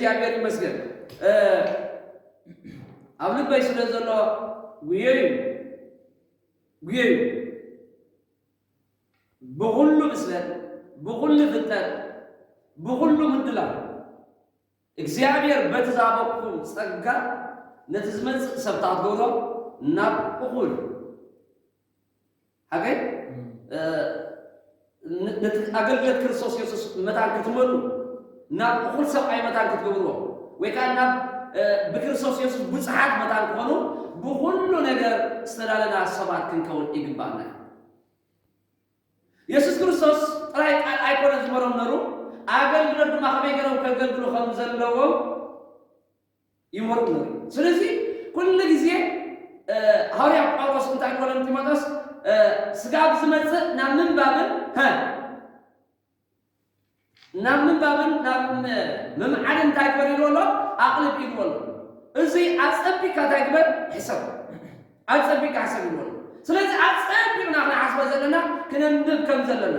እግዚኣብሔር ይመስገን። ኣብ ልበይ ስለ ዘሎ ጉየዩ ጉየዩ ብኹሉ ብስለት፣ ብኹሉ ፍልጠት፣ ብኹሉ ምድላው እግዚኣብሔር በቲ ዝሃበኩም ጸጋ ነቲ ዝመጽእ ሰብ ትገብሮ ናብ እኹል ሓገይ ነቲ ኣገልግሎት ክርስቶስ የሱስ መታን ክትመሉ ናብ እኹል ሰብኣይ መታን ክትገብርዎ ወይ ከዓ ናብ ብክርስቶስ የሱስ ብዙሓት መታን ክኾኑ ብኩሉ ነገር ዝተዳለና ሰባት ክንከውን ይግባና። የሱስ ክርስቶስ ጥራይ ቃል ኣይኮነ ዝመሮም ነሩ ኣገልግሎት ድማ ከመይ ገይሮም ከገልግሉ ከም ዘለዎም ይመርቁ ነሩ። ስለዚ ኩሉ ግዜ ሃዋርያ ጳውሎስ እንታይ ይብሎ ንጢሞቴዎስ ስጋብ ዝመጽእ ናብ ምንባብን ናብ ምንባብን ናብ ምምዓድን እንታይ ግበር ኢልዎ ኣሎ? ኣቕልብ ኢልዎ ኣሎ። እዚ ኣጸቢካ እንታይ ግበር? ሕሰብ። ኣጸቢካ ሕሰብ ኢልዎ ኣሎ። ስለዚ ኣጸቢቕና ክንሓስበ ዘለና ክነንብብ ከም ዘለና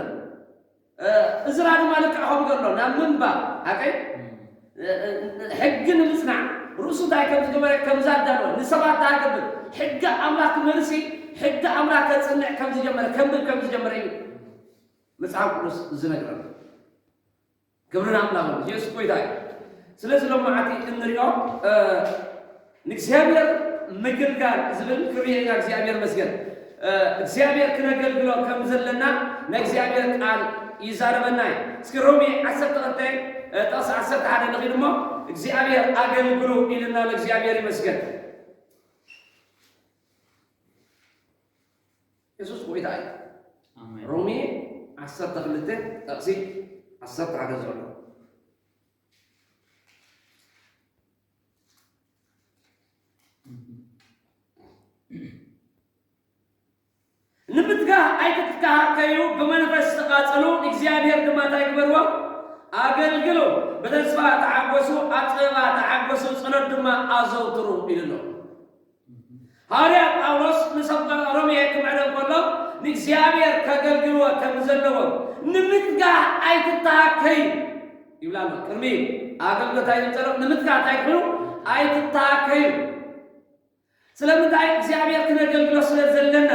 እዝራ ድማ ልክዕ ከምኡ ገሎ ናብ ምንባብ ሓቀይ ሕጊ ንምጽናዕ ርእሱ እንታይ ከም ዝገበረ ከም ዛዳለወ ንሰባት እንታይ ገብር ሕጊ ኣምላኽ ክመልሲ ሕጊ ኣምላኽ ከጽንዕ ከም ዝጀመረ ከንብብ ከም ዝጀመረ እዩ መጽሓፍ ቅዱስ ዝነግረና። ክብሪ ንኣምላኽ ይኹን። ኢየሱስ ጎይታ እዩ። ስለዚ ሎማዓንቲ እንሪኦ ንእግዚኣብሔር ምግልጋል ዝብል ክርኤና እግዚኣብሔር መስገን እግዚኣብሔር ክነገልግሎ ከም ዘለና ናይ እግዚኣብሔር ቃል ይዛረበና እዩ። እስኪ ሮሜ ዓሰርተ ክልተ ጥቕሲ ዓሰርተ ሓደ ንኺድ እሞ እግዚኣብሔር ኣገልግሉ ኢልና ንእግዚኣብሔር ይመስገን። የሱስ ጎይታ እዩ። ሮሜ ዓሰርተ ክልተ ጥቕሲ ዓሰርተ ሓደ ዘሎ ንምትጋህ ኣይትትካሃከዩ ብመንፈስ ተቓጸሉ ንእግዚኣብሔር ድማ እንታይ ግበርዎ ኣገልግሉ ብተስፋ ተዓገሱ ኣብ ጸበባ ተዓገሱ ጸሎት ድማ ኣዘውትሩ ኢሉ ኣሎ። ሃዋርያ ጳውሎስ ንሰብ ሮሜ ክምዕዶ እንከሎ ንእግዚኣብሔር ከገልግልዎ ከም ዘለዎም ንምትጋህ ኣይትተሃከዩ ይብላ ኣሎ። ቅድሚ ኣገልግሎት ኣይዘምፀሎም ንምትጋህ እንታይ ክብሉ ኣይትተሃከዩ። ስለምንታይ እግዚኣብሔር ክነገልግሎ ስለ ዘለና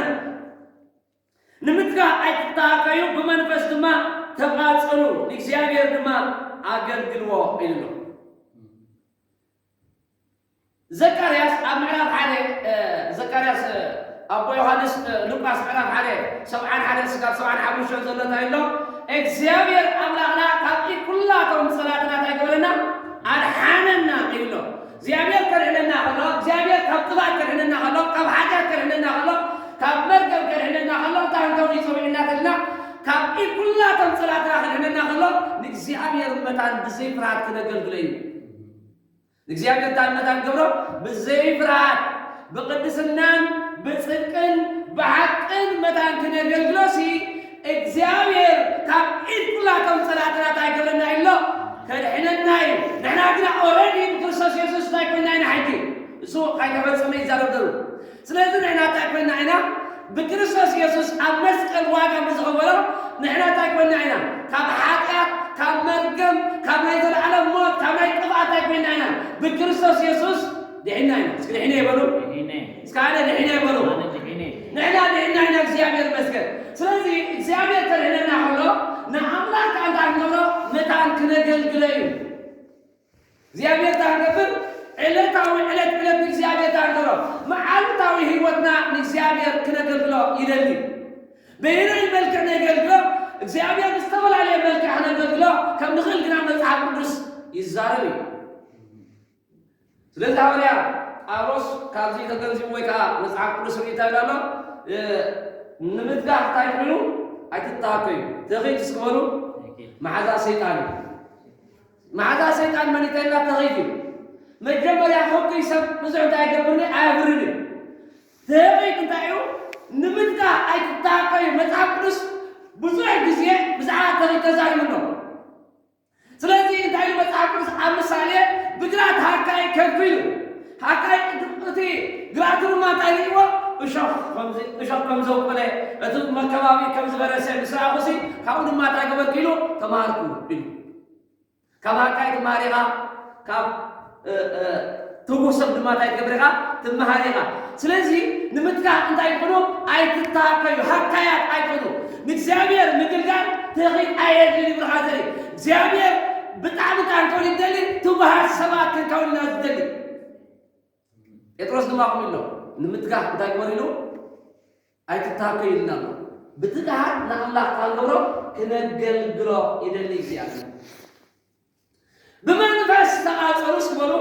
ንምትጋህ ኣይትተሃከዩ፣ ብመንፈስ ድማ ተቃጸሉ፣ ንእግዚኣብሔር ድማ ኣገልግልዎ ኢሉ ኣሎ። ዘካርያስ ኣብ ምዕራፍ ሓደ ዘካርያስ ኣቦ ዮሃንስ ሉቃስ ምዕራፍ ሓደ ሰብዓን ሓደ ስጋብ ሰብዓን ሓሙሽተን ዘሎ እንታይ ኣሎ እግዚኣብሔር ኣምላኽና ካብ ኢድ ኩላቶም ጸላእትና እንታይ ገበረና ኣድሓነና ኢሉ እግዚኣብሔር ከድሕነና ከሎ እግዚኣብሔር ካብ ጥፋት ከድሕነና ከሎ ካብ ሓጢኣት ከድሕነና ከሎ ካብ መርገም ከድሕነና ከሎ እንታይ ክንከውን እዩ ጸዊዕና ተልና ካብ ኢድ ኩላቶም ጸላእትና ከድሕነና ከሎ ንእግዚኣብሔር መታን ብዘይ ፍርሃት ክነገልግሎ እዩ። ንእግዚኣብሔር እንታይ መታን ገብሮ ብዘይ ፍርሃት ብቅድስናን ብፅድቅን ብሓቅን መታን ክነገልግሎሲ እግዚኣብሔር ካብ ኢድ ኩላቶም ፀላእትና እንታይ ገብረና ኢሎ ከድሕነና እዩ። ንሕና ግና ኦረዲ ብክርስቶስ የሱስ እንታይ ኮይና ኢና ሕጂ እሱ ካይተፈፀመ ይዛረብ ዘሉ ስለዚ ንሕና እንታይ ኮይና ኢና ብክርስቶስ የሱስ ኣብ መስቀል ዋጋ ብዝኸፈሎ ንሕና እንታይ ኮይና ኢና ካብ ሓጢኣት ካብ መርገም ካብ ናይ ዘለዓለም ሞት ካብ ናይ ጥፍኣት እንታይ ኮይና ኢና ብክርስቶስ የሱስ ድሒና ኢና እስኪ ድሒነ ይበሉ እስኪ ኣነ ድሒነ ይበሉ ንሕና ድሒና ኢና እግዚኣብሔር መስገን ስለዚ እግዚኣብሔር ተድሕነና ከሎ ንኣምላክ ከኣ እንታይ ክንገብሮ መታን ክነገልግሎ እዩ እግዚኣብሔር ታንገብር ዕለታዊ ዕለት ዕለት ንእግዚኣብሔር ታንገሮ መዓልታዊ ህይወትና ንእግዚኣብሔር ክነገልግሎ ይደሊ በየናይ መልክዕ ነገልግሎ እግዚኣብሔር ብዝተፈላለየ መልክዕ ክነገልግሎ ከም ንኽእል ግና መፅሓፍ ቅዱስ ይዛረብ እዩ ስለዚ ሃዋርያ ጳውሎስ ካብዚ ተገንዚቡ ወይ ከዓ መፅሓፍ ቅዱስ ርእታ ይብላ ኣሎ ንምትጋህ እንታይ ኮይኑ ኣይትተሃከዩ ተኺት እስክበሉ መሓዛ ሰይጣን እዩ መሓዛ ሰይጣን መን ይተላ ተኺት እዩ መጀመርያ ሕጉይ ሰብ ብዙሕ እንታይ ኣይገብርኒ ኣያብርን እዩ ተኺት እንታይ እዩ ንምትጋህ ኣይትተሃከዩ መፅሓፍ ቅዱስ ብዙሕ ግዜ ብዛዕባ ተኺት ተዛሪቡ ኣሎ ስለዚ እንታይ ኢሉ መጽሓፍ ቅዱስ ኣብ ምሳሌ ብግራት ሃካይ ከንቱ ኢሉ ሃካይ እቲ ግራት ድማ እንታይ ርእዎ እሾኽ ከም ዘውቀለ እቲ መከባቢ ከም ዝበረሰ ምስ ረኣኹሲ ካብኡ ድማ እንታይ ገበርኩ ኢሉ ተማሃርኩ ኢሉ ካብ ሃካይ ትማሃር ኢኻ ካብ ትጉህ ሰብ ድማ እንታይ ትገብር ኢኻ? ትመሃር ኢኻ። ስለዚ ንምትካኽ እንታይ ይኹኑ? ኣይትተሃከዩ፣ ሃካያት ኣይኩኑ። ንእግዚኣብሔር ምግልጋል ትኽኢት ኣየድልን ይብልኻ ዘርኢ እግዚኣብሔር ብጣዕሚ እንታይ ክንከውን ይደሊ? ትጉሃት ሰባት ክንከውን ኢና ዝደሊ። ጴጥሮስ ድማ ከምኡ ኢሎ ንምትጋህ እንታይ ግበር ኢሉ? ኣይትታከዩ ኢልና ኣሎ። ብትግሃት ንኣምላኽ ካብ ንገብሮ ክነገልግሎ ይደሊ እግዚኣብሔር። ብመንፈስ ተቓጸሉ እስኪ በሉ።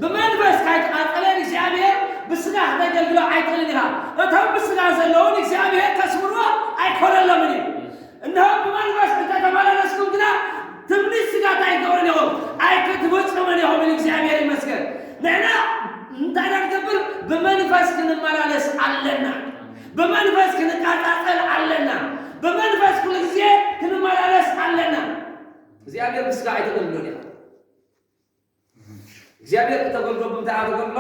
ብመንፈስ ካይተቓጸለ እግዚኣብሔር ብስጋ ክተገልግሎ ኣይትኽእልን ኢኻ። እቶም ብስጋ ዘለውን እግዚኣብሔር ከስምርዎ ኣይኮነሎምን እዩ። እንሆ ብመንፈስ እንተተመላለስኩም ግና ትምኒት ስጋ እንታይ ኣይትገብሩን ኢኹም ኣይክትፍጽሙን ኢኹም ኢሉ እግዚኣብሔር ይመስገን። ንሕና እንታይ ኢና ንገብር? ብመንፈስ ክንመላለስ ኣለና። ብመንፈስ ክንቃጻጸል ኣለና። ብመንፈስ ኩሉ ግዜ ክንመላለስ ኣለና። እግዚኣብሔር ብስጋ ኣይተገልግሎን ኢኻ። እግዚኣብሔር እተገልግሎ ብምንታይ ኣተገልግሎ?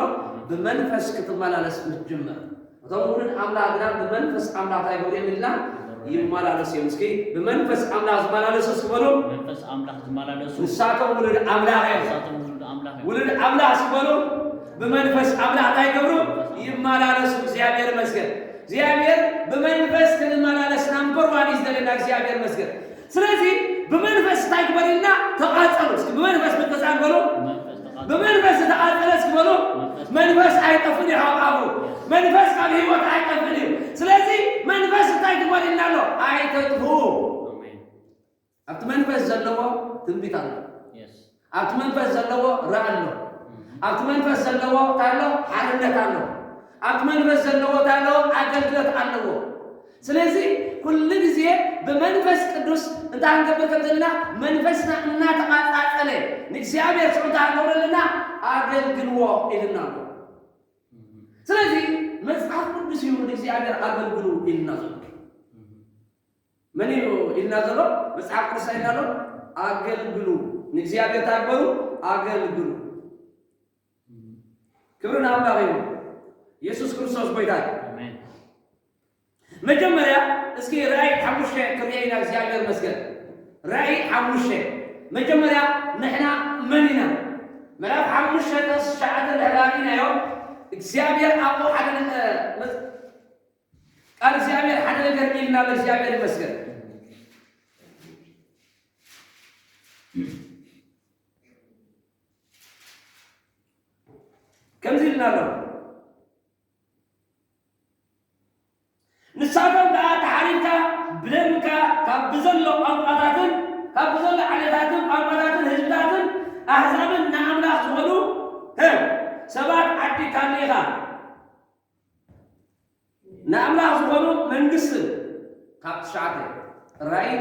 ብመንፈስ ክትመላለስ ምትጅምር። እቶም ውሉድ ኣምላኽ ግና ብመንፈስ ኣምላኽ እንታይ ይገብሩ እዮም ኢልና? ይመላለሱ እዮም። እስኪ ብመንፈስ ኣምላኽ ዝመላለሱ እስኪ በሉ። መንፈስ ኣምላኽ ዝመላለሱ ንሳቶም ውሉድ ኣምላኽ እዮም። ንሳቶም ውሉድ ኣምላኽ እዮም። ውሉድ ኣምላኽ እስኪ በሉ። ብመንፈስ ኣምላኽ እንታይ ይገብሩ? ይመላለሱ። እግዚኣብሔር ይመስገን። እግዚኣብሔር ብመንፈስ ክንመላለስ ናምበር ዋን እዩ ዝደለና። እግዚኣብሔር ይመስገን። ስለዚ ብመንፈስ እንታይ ግበር ኢልና? ተቓጸሉ። እስኪ ብመንፈስ ምትጻል በሉ። ብመንፈስ ተቓጸሉ። ብመንፈስ ዝተቓጸለ እስኪ በሉ። መንፈስ ኣይጠፍእን እዩ ካብ ኣፉ። መንፈስ ካብ ህይወት ኣይጠፍእን እዩ። ስለዚ መንፈስ እንታይ ግበር ኢልና ኣሎ? ኣይተጥፍኡ። ኣሜን። ኣብቲ መንፈስ ዘለዎ ትንቢት ኣሎ። የስ። ኣብቲ መንፈስ ዘለዎ ራእ ኣሎ። እም። ኣብቲ መንፈስ ዘለዎ እንታይ ኣሎ? ሓርነት ኣሎ። ኣብቲ መንፈስ ዘለዎ እንታይ ኣለዎ? ኣገልግሎት ኣለዎ። ስለዚ ኩሉ ግዜ ብመንፈስ ቅዱስ እንታይ ክንገብር ከም ዘለና መንፈስና እናተቓጻጸለ ንእግዚኣብሔር ስዑ እንታይ ክንገብሮ ኣለና? ኣገልግልዎ ኢልና ኣሎ። እም። ስለዚ መጽሓፍ ቅዱስ እዩ ንእግዚኣብሔር ኣገልግሉ ኢልና ዘሎ። እም። መን እዩ ኢልና ዘሎ? መጽሓፍ ቅዱስ ኢልና ኣሎ። ኣገልግሉ። ንእግዚኣብሔር እንታይ ግበሩ? ኣገልግሉ። ክብሪ ንኣምላኽ ይሁን። ኢየሱስ ክርስቶስ ጎይታ እዩ። ኣሜን። መጀመርያ እስኪ ራእይ ሓሙሽተ ክርኤ ኢና። እግዚኣብሔር ይመስገን። ራእይ ሓሙሽተ መጀመርያ ንሕና መን ኢና? ምዕራፍ ሓሙሽተ ጥቕሲ ትሽዓተ ንሕና ርኢናዮ። እግዚኣብሔር ኣብኡ ሓደ ነ-፣ መጽ-፣ ቃል እግዚኣብሔር ሓደ ነገር ኢልና ኣሎ። እግዚኣብሔር ይመስገን። ከምዚ ኢልና ኣሎ። ንሳቶም ከኣ ተሓሪድካ ብደምካ ካብ ብዘሎ ቋንቋታትን ካብ ብዘሎ ዓሌታትን ቋንቋታትን ህዝብታትን ኣህዛብን ንኣምላኽ ዝኾኑ፣ ህ፣ ሰባት ዓዲግካኒ ኢኻ። ንኣምላኽ ዝኾኑ መንግስትን ካብ ትሽዓተ ራእይ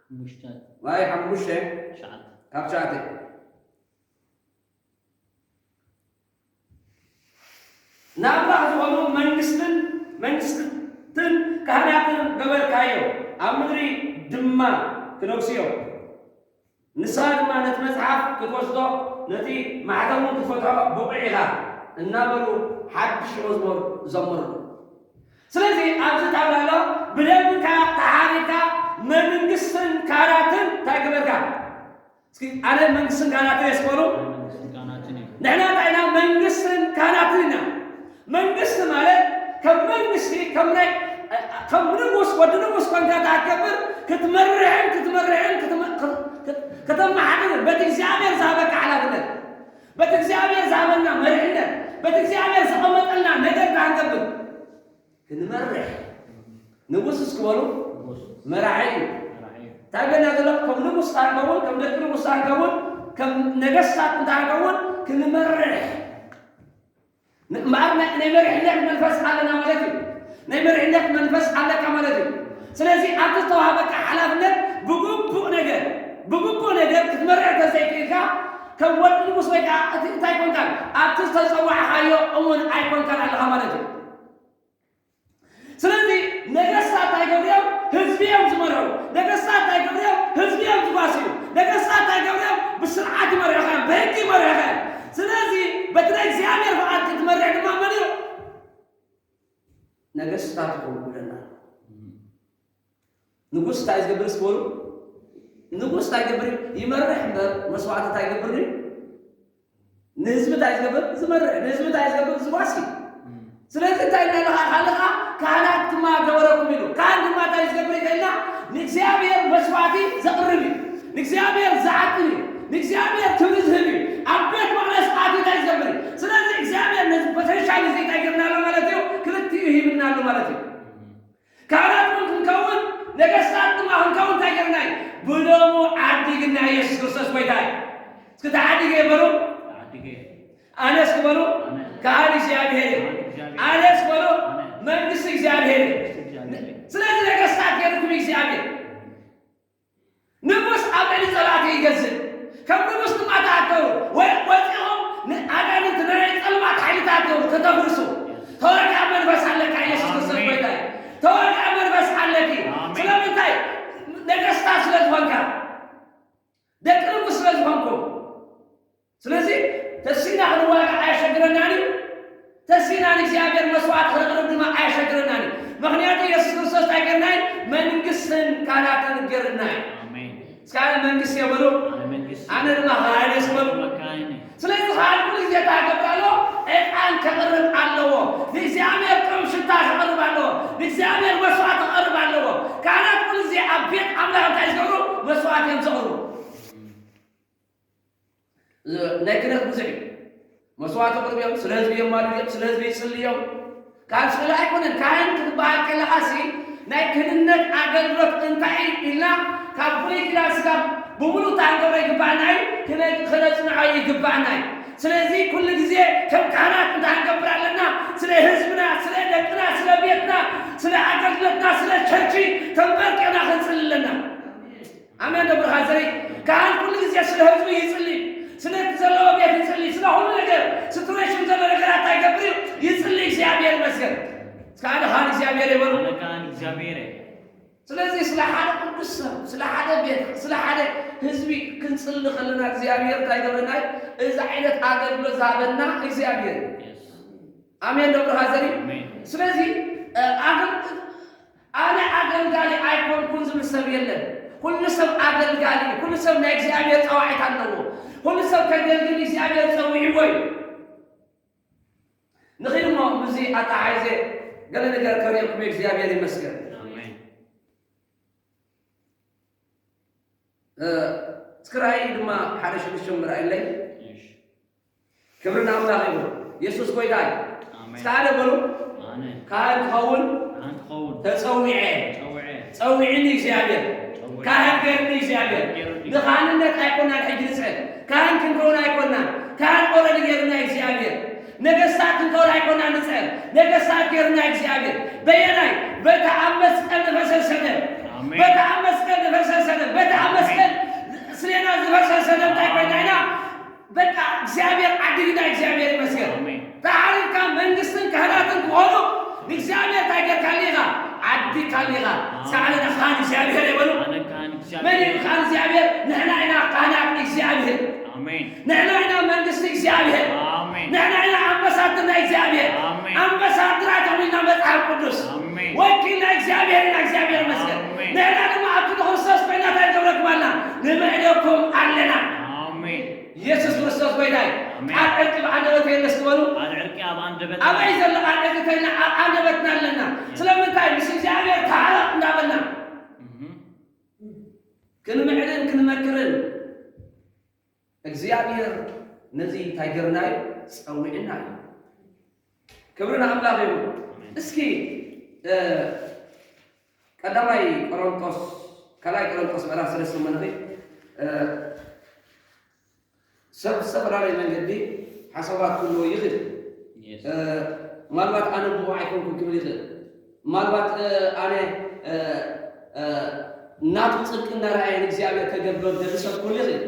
ሓሙሽተ ራእይ ሓሙሽተ ትሽዓተ ካብ ትሽዓተ ንኣምላኽ ዝኾኑ መንግስትን መንግስትን ካህናትን ገበርካዮ፣ ኣብ ምድሪ ድማ ክነግሱ እዮም። ንስኻ ድማ ነቲ መጽሓፍ ክትወስዶ ነቲ ማሕተም እውን ክትፈትሖ ብቑዕ ኢኻ እናበሉ ሓድሽ መዝሙር ዘመሩ። ስለዚ ኣብዚ ታብላ ኣሎ ብደምካ ተሓሪድካ መንግስትን ካህናትን እንታይ ገበርካ? እስኪ ኣነ መንግስትን ካህናትን እየ ስበሉ። ኣነ መንግስትን ካህናትን እየ። ንሕና እንታይ ኢና? መንግስትን ካህናትን ኢና። መንግስቲ ማለት ከም መንግስቲ ከም ናይ ከም ንጉስ ወዲ ንጉስ ኮንካ እንታይ ክትገብር ክትመርሕን ክትመርሕን ክትመ-፣ ክት-፣ ክት-፣ ከተመሓድርን በቲ እግዚኣብሔር ዝሃበካ ሓላፍነት በቲ እግዚኣብሔር ዝሃበና መሪሕነት በቲ እግዚኣብሔር ዘቐመጠልና ነገር እንታይ ክንገብር ክንመርሕ ንጉስ እስኪ በሉ ንጉስ። መራሒ እዩ። መራሒ እዩ። እንታይ በልና ዘሎ ከም ንጉስ እንታይ ንከውን ከም ደቂ ንጉስ እንታይ ንከውን ከም ነገስታት እንታይ ንከውን ክንመርሕ እምበኣር ናይ ናይ መሪሕነት መንፈስ ኣለና ማለት እዩ። ናይ መሪሕነት መንፈስ ኣለካ ማለት እዩ። ስለዚ ኣብቲ ዝተዋሃበካ ሓላፍነት ብግቡእ ነገር ብግቡእ ነገር ክትመርሕ ተዘይክእልካ ከም ወዲ ንጉስ ወይ ከዓ እቲ እንታይ ኮንካን ኣብቲ ዝተፀዋዕካዮ እውን ኣይኮንካን ኣለኻ ማለት እዩ። ስለዚ ነገስታት እንታይ ገብሩ እዮም? ህዝቢ እዮም ዝመርሑ። ነገስታት እንታይ ገብሩ እዮም? ህዝቢ እዮም ዝጓስዩ። ነገስታት እንታይ ገብሩ እዮም? ብስርዓት ይመርሑኻ እዮም፣ ብህጊ ይመርሑኻ እዮም። ስለዚ በቲ ናይ እግዚኣብሔር ፍቓድ ክትመርሕ ድማ መን እዩ? ነገስታት ይኸውን ብለና። ንጉስ እንታይ ዝገብር ስበሉ? ንጉስ እንታይ ገብር? ይመርሕ እምበር መስዋዕቲ እንታይ ገብር? ንህዝቢ እንታይ ዝገብር? ዝመርሕ። ንህዝቢ እንታይ ዝገብር? ዝዋሲ። ስለዚ እንታይ ኢልና ኣለኻ? ካልኻ ካህናት ድማ ገበረኩም ኢሉ። ካህን ድማ እንታይ ዝገብር ኢልና? ንእግዚኣብሔር መስዋዕቲ ዘቕርብ እዩ። ንእግዚኣብሔር ዝዓጥን እዩ። ንእግዚኣብሔር ክብሪ ዝህብ እዩ። ኣብ ቤት መቕደስ ኣትዩ እንታይ ዝገብር እዩ? ስለዚ እግዚኣብሔር ነዚ ፖቴንሻል እዚ እንታይ ገብርና ኣሎ ማለት እዩ? ክልቲኡ ሂብና ኣሎ ማለት እዩ። ካህናት እውን ክንከውን፣ ነገስታት ድማ ክንከውን እንታይ ገርና እዩ? ብደሙ ዓዲግና። ኢየሱስ ክርስቶስ ጎይታ እዩ። እስኪ ተዓዲገ በሉ። ኣነ እስኪ በሉ። ካህን እግዚኣብሔር እዩ። ኣነ እስኪ በሉ። መንግስቲ እግዚኣብሔር እዩ። ስለዚ ነገስታት ገርኩም እግዚኣብሔር ንጉስ ኣብ ልዕሊ ጸላእቲ ይገዝእ። ከም ንጉስ ድማ ተኣከቡ። ወ-፣ ወጺኦም ንኣጋንንቲ ናይ ጸልማት ሓይልታት እዮም ከተፍርሱ። ተወግኣ መንፈስ ኣለካ። ኢየሱስ ክርስቶስ ኣሜን። ጎይታ እዩ። ተወግኣ መንፈስ ኣለኪ። ኣሜን። ስለምንታይ? ነገስታት ስለ ዝኾንካ፣ ደቂ ንጉስ ስለ ዝኾንኩም። ስለዚ ተሲና ክንዋጋእ ኣየሸግረናን እዩ። ተሲና ንእግዚኣብሔር መስዋዕት ክነቕርብ ድማ ኣየሸግረናን እዩ። ምኽንያቱ ኢየሱስ ክርስቶስ እንታይ ገርና እዩ? መንግስትን ካህናትን ገርና እዩ። ኣሜን። እስከ ኣነ መንግስት እየ በሉ። ኣነ መንግስት። ኣነ ድማ ካህን እየ በሉ። ኣነ ካህን እየ። ስለዚ ካህን ኩሉ ግዜ እንታይ ክገብር ኣለዎ? ዕጣን ከቕርብ ኣለዎ። ንእግዚኣብሔር ጥዑም ሽታ ከቕርብ ኣለዎ። ንእግዚኣብሔር መስዋዕት ከቕርብ ኣለዎ። ካህናት ኩሉ ግዜ ኣብ ቤት ኣምላኽ እንታይ ዝገብሩ? መስዋዕት እዮም ዘቕርቡ። ናይ ክህነት ብዙሕ እዩ። መስዋዕቲ ቅርብ እዮም፣ ስለ ህዝቢ የማልኡ እዮም፣ ስለ ህዝቢ ይጽልዩ እዮም። ካብ ስእሊ ኣይኮነን። ካህን ክትበሃል ከለኻሲ ናይ ክህንነት ኣገልግሎት እንታይ እዩ ኢልና ካብ ብሉይ ኪዳን ስጋብ ብምሉእ እንታይ ክንገብሮ ይግባኣና እዩ? ክነ-፣ ክነጽንዖ ይግባኣና እዩ። ስለዚ ኩሉ ግዜ ከም ካህናት እንታይ ክንገብር ኣለና? ስለ ህዝብና፣ ስለ ደቅና፣ ስለ ቤትና፣ ስለ ኣገልግሎትና፣ ስለ ቸርች ተንበርኪኽና ክንጽሊ ኣለና። ኣሜን። ዶ ብርሃን ዘርኢ ካህን ኩሉ ግዜ ስለ ህዝቡ ይጽሊ፣ ስለ እቲ ዘለዎ ቤት ይጽሊ፣ ስለ ኩሉ ነገር፣ ሲትዌሽን ዘሎ ነገራት እንታይ ይገብር እዩ? ይጽሊ። እግዚኣብሔር ይመስገን። እስከ ኣነ ካህን እግዚኣብሔር ይበሉ። ኣነ ካህን እግዚኣብሔር እየ። ስለዚ ስለ ሓደ ቅዱስ ሰብ፣ ስለ ሓደ ቤት፣ ስለ ሓደ ህዝቢ ክንጽሊ ከለና እግዚኣብሔር እንታይ ይገብረና እዩ? እዚ ዓይነት ኣገልግሎት ዝሃበና እግዚኣብሔር እዩ። የስ። ኣሜን። ዶ ብርሃን ዘርኢ ኣሜን። ስለዚ እ፣ ኣገል-፣ ኣነ ኣገልጋሊ ኣይኮንኩን ዝብል ሰብ የለን። ኩሉ ሰብ ኣገልጋሊ እዩ። ኩሉ ሰብ ናይ እግዚኣብሔር ጸዋዒት ኣለዎ። ኩሉ ሰብ ከገልግል እግዚኣብሔር ጸዊዕዎ እዩ። ንኺድ እሞ ምስዚ ኣተሓሒዘ ገለ ነገር ከርእየኩም እግዚኣብሔር ይመስገን። ኣሜን። እ፣ እስኪ ራእይ ድማ ሓደ ሽዱሽተ ምርኣይለይ። እሺ። ክብሪ ንኣምላኽ ይኹን። የሱስ ጎይታ እዩ። ኣሜን። እስከ ሓደ በሉ። ኣነ። ካህን ክኸውን ካህን ክኸውን ተጸዊዐ። ተጸዊዐ። ጸዊዕኒ እግዚኣብሔር። ጸዊዐ። ካህን ገይርኒ እግዚኣብሔር። ገይርኒ። ንካህንነት ኣይኮናን ሕጂ ንጽዕር። ካህን ክንከውን ኣይኮናን። ካህን ኦረዲ ገይርና እግዚኣብሔር። ነገስታት ክንከውን ኣይኮናን ንጽዕር። ነገስታት ገይርና እግዚኣብሔር። በየናይ? በታ ኣብ መስቀል ዝፈሰሰ ደም። ኣሜን። በታ ኣብ መስቀል ዝፈሰሰ ደም። በታ ኣብ ኣሜን። መስቀል ስሌና ዝፈሰሰ ደም እንታይ ኮይና ኢና? በቃ እግዚኣብሔር ዓዲግና፣ እግዚኣብሔር ይመስገን። ኣሜን። ተዓሪግካ መንግስትን ካህናትን ክኾኑ ንእግዚኣብሔር እንታይ ጌርካሉ ኢኻ? ዓዲግካሉ ኢኻ። ኣሜን። ሳዕለ ንኻህን እግዚኣብሔር የበሉ። ኣነ ካህን እግዚኣብሔር። መን እዩ ካህን እግዚኣብሔር? ንሕና ኢና ካህናት እግዚኣብሔር። ኣሜን። ንሕና ኢና መንግስቲ እግዚኣብሔር። ኣሜን። ንሕና ኢና ኣምባሳደር ናይ እግዚኣብሔር። ኣሜን። ኣምባሳደራት እዮም ኢልና መጽሓፍ ቅዱስ። ኣሜን። ወኪል ናይ እግዚኣብሔር ኢና፣ እግዚኣብሔር ይመስገን። ኣሜን። ንሕና ድማ ኣብቲ ንክርስቶስ ኮይና እንታይ ንገብረኩም ኣለና? ንምዕደኩም ኣለና። ኣሜን። ኢየሱስ ክርስቶስ ጎይታ እዩ። ኣሜን። ቃል ዕርቂ ብኣንደበተይ የለስ ትበሉ? ቃል ዕርቂ ኣብ ኣንደበት ኣበይ ዘሎ ቃል ዕርቂ ተይልና ኣብ ኣንደበትና ኣለና። ስለምንታይ? ምስ እግዚኣብሔር ተዓረቕ እንዳበልና እህ። ክንምዕድን ክንመክርን እግዚኣብሔር ነዚ እንታይ ገርና እዩ? ጸዊዕና እዩ። ክብሪ ንኣምላኽ እዩ። ኣሜን። እስኪ፣ እ፣ ቀዳማይ ቆሮንቶስ፣ ካልኣይ ቆሮንቶስ ምዕራፍ ሰለስተ እሞ ንኺድ፣ እ፣ ሰብ ዝተፈላለየ መንገዲ ሓሳባት ክህልዎ ይኽእል። የስ። እ፣ ምናልባት ኣነ ብቑዕ ኣይኮንኩን ክብል ይኽእል። ምናልባት፣ እ፣ ኣነ፣ እ፣ እ፣ ናቱ ጽድቂ እናረኣየ ንእግዚኣብሔር ከገልግሎ ዝደሊ ሰብ ክህሉ ይኽእል።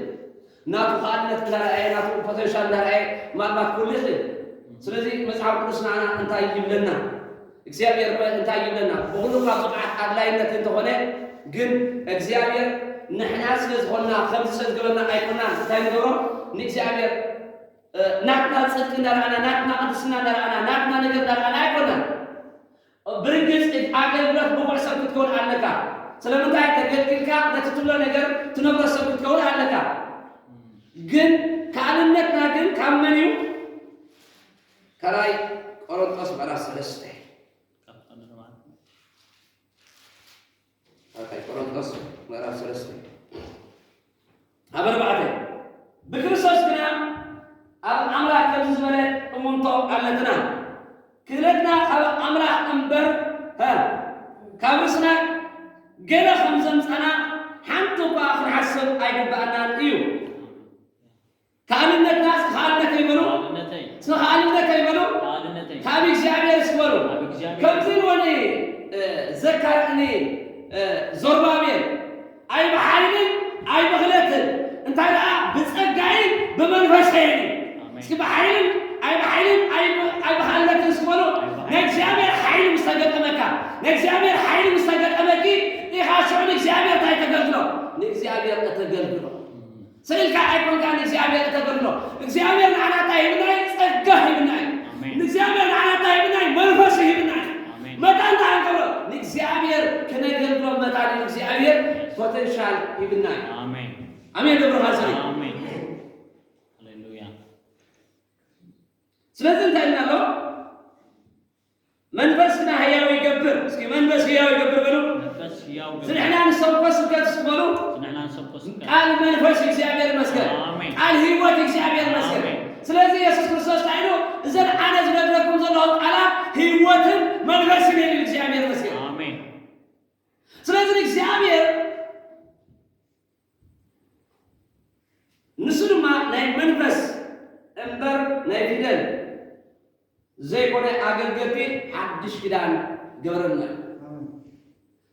ናቱ ካልእነት እናረኣየ፣ ናቱ ፖቴንሻል እናረኣየ ምናልባት ክህሉ ይኽእል። ስለዚ መጽሓፍ ቅዱስ ንዓና እንታይ ይብለና? እግዚኣብሔር ከ እንታይ ይብለና? ብኹሉ ካብ ብቕዓት ኣድላይነት እንተኾነ፣ ግን እግዚኣብሔር ንሕና ስለ ዝኾንና፣ ከምዚ ስለ ዝገበርና ኣይኮናን። እንታይ ንገብሮ? ንእግዚኣብሔር፣ እ፣ ናትና ጽድቂ እናረኣና፣ ናትና ቅድስና እናረኣና፣ ናትና ነገር እናረኣና ኣይኮናን። ብርግጽ ኣገልግሎት ብቑዕ ሰብ ክትከውን ኣለካ። ስለምንታይ? ተገልጊልካ ነቲ ትብሎ ነገር ትነግሮ ሰብ ክትከውን ኣለካ። ግን ካልእነትና ግን ካብ መን እዩ? ካልኣይ ቆሮንቶስ ምዕራፍ ሰለስተ። ካልኣይ ቆሮንቶስ ምዕራፍ ሰለስተ። ኣብ ኣርባዕተ። ብክርስቶስ ግና ኣብ ኣምላኽ ከምዚ ዝበለ እሙንቶ ኣለትና። ክእለትና ካብ ኣምላኽ እምበር፣ ሀ፣ ካብ ርእስና ገለ ከም ዘምጻና ሓንቲ እኳ ክንሓስብ ኣይግባኣናን እዩ። ከኣልነትናስ ከኣልነተይ በሉ። ከኣልነተይ። ስለ ከኣልነተይ በሉ። ከኣልነተይ። ካብ እግዚኣብሔር እስኪ በሉ። ካብ እግዚኣብሔር። ከምዚ ንወኒ፣ እ፣ ዘካርኒ፣ እ፣ ዞርባቤል፣ ኣይ ብሓይልን ኣይ ብኽለትን፣ እንታይ ደኣ ብጸጋይን ብመንፈሰይን እዩ። ኣሜን። እስኪ ብሓይልን ኣይ ብሓይልን ኣይ ብ-፣ ኣይ ብኻልነትን እስኪ በሉ። ኣይ ብሓይልን። ናይ እግዚኣብሔር ሓይሊ ምስ ተገጠመካ፣ ናይ እግዚኣብሔር ሓይሊ ምስ ተገጠመኪ፣ ኢኻ ሽዑ ንእግዚኣብሔር እንታይ ተገልግሎ? ንእግዚኣብሔር እተገልግሎ። ስኢልካ ኣይኮንካ ንእግዚኣብሔር እተገልግሎ። እግዚኣብሔር ንዓና እንታይ ሂብና እዩ? ጸጋ ሂብና እዩ። ኣሜን። ንእግዚኣብሔር ንዓና እንታይ ሂብና እዩ? መንፈስ ሂብና እዩ። ኣሜን። መታን እንታይ ክንገብሮ? ንእግዚኣብሔር ክነገልግሎ መታን እዩ እግዚኣብሔር ፖቴንሻል ሂብና እዩ። ኣሜን። ኣሜን ዶ ብርሃን ስሪ? ኣሜን። ሃሌሉያ። ስለዚ እንታይ ኢልና ኣሎ? መንፈስ ግና ህያው ይገብር። እስኪ መንፈስ ህያው ይገብር በሉ። መንፈስ ህያው እዚ ይገብር። ንሕና ንሰብኮ ስብከት እስኪ በሉ። እዚ ንሕና ንሰብኮ ስብከት። ቃል መንፈስ እግዚኣብሔር ይመስገን። ኣሜን። ቃል ህይወት እግዚኣብሔር ይመስገን። ኣሜን። ስለዚ የሱስ ክርስቶስ እንታይ ኢሉ? እዘን ኣነ ዝነግረኩም ዘለኹ ቃላት ህይወትን መንፈስን እዩ ኢሉ እግዚኣብሔር ይመስገን። ኣሜን። ስለዚ እግዚኣብሔር ንሱ ድማ ናይ መንፈስ እምበር ናይ ፊደል ዘይኮነ ኣገልገልቲ ሓድሽ ኪዳን ገበረና። ኣሜን።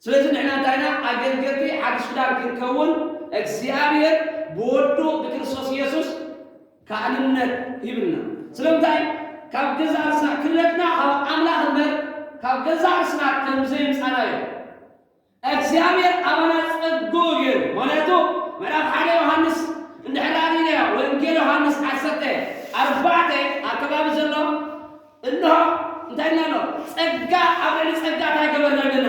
ስለዚ ንሕና እንታይ ኢና? ኣገልገልቲ ሓድሽ ኪዳን ክንከውን እግዚኣብሔር ብወዱ ብክርስቶስ ኢየሱስ ካህንነት ሂብና። ስለምንታይ? ካብ ገዛእ ርእስና፣ ክህነትና ካብ ኣምላኽ እምበር ካብ ገዛእ ርእስና ከም ዘየምጻእናዮ። እግዚኣብሔር ኣባና ጸግኡ ገይሩ። ምኽንያቱ ምዕራፍ ሓደ ዮሃንስ እንድሕር ርኢናዮ፣ ወንጌል ዮሃንስ ዓሰርተ ኣርባዕተ ኣከባቢ ዘሎ፣ እንሆ እንታይ ኢልና ኣሎ? ጸጋ ኣብ ልዕሊ ጸጋ እንታይ ገበርና ኣለና?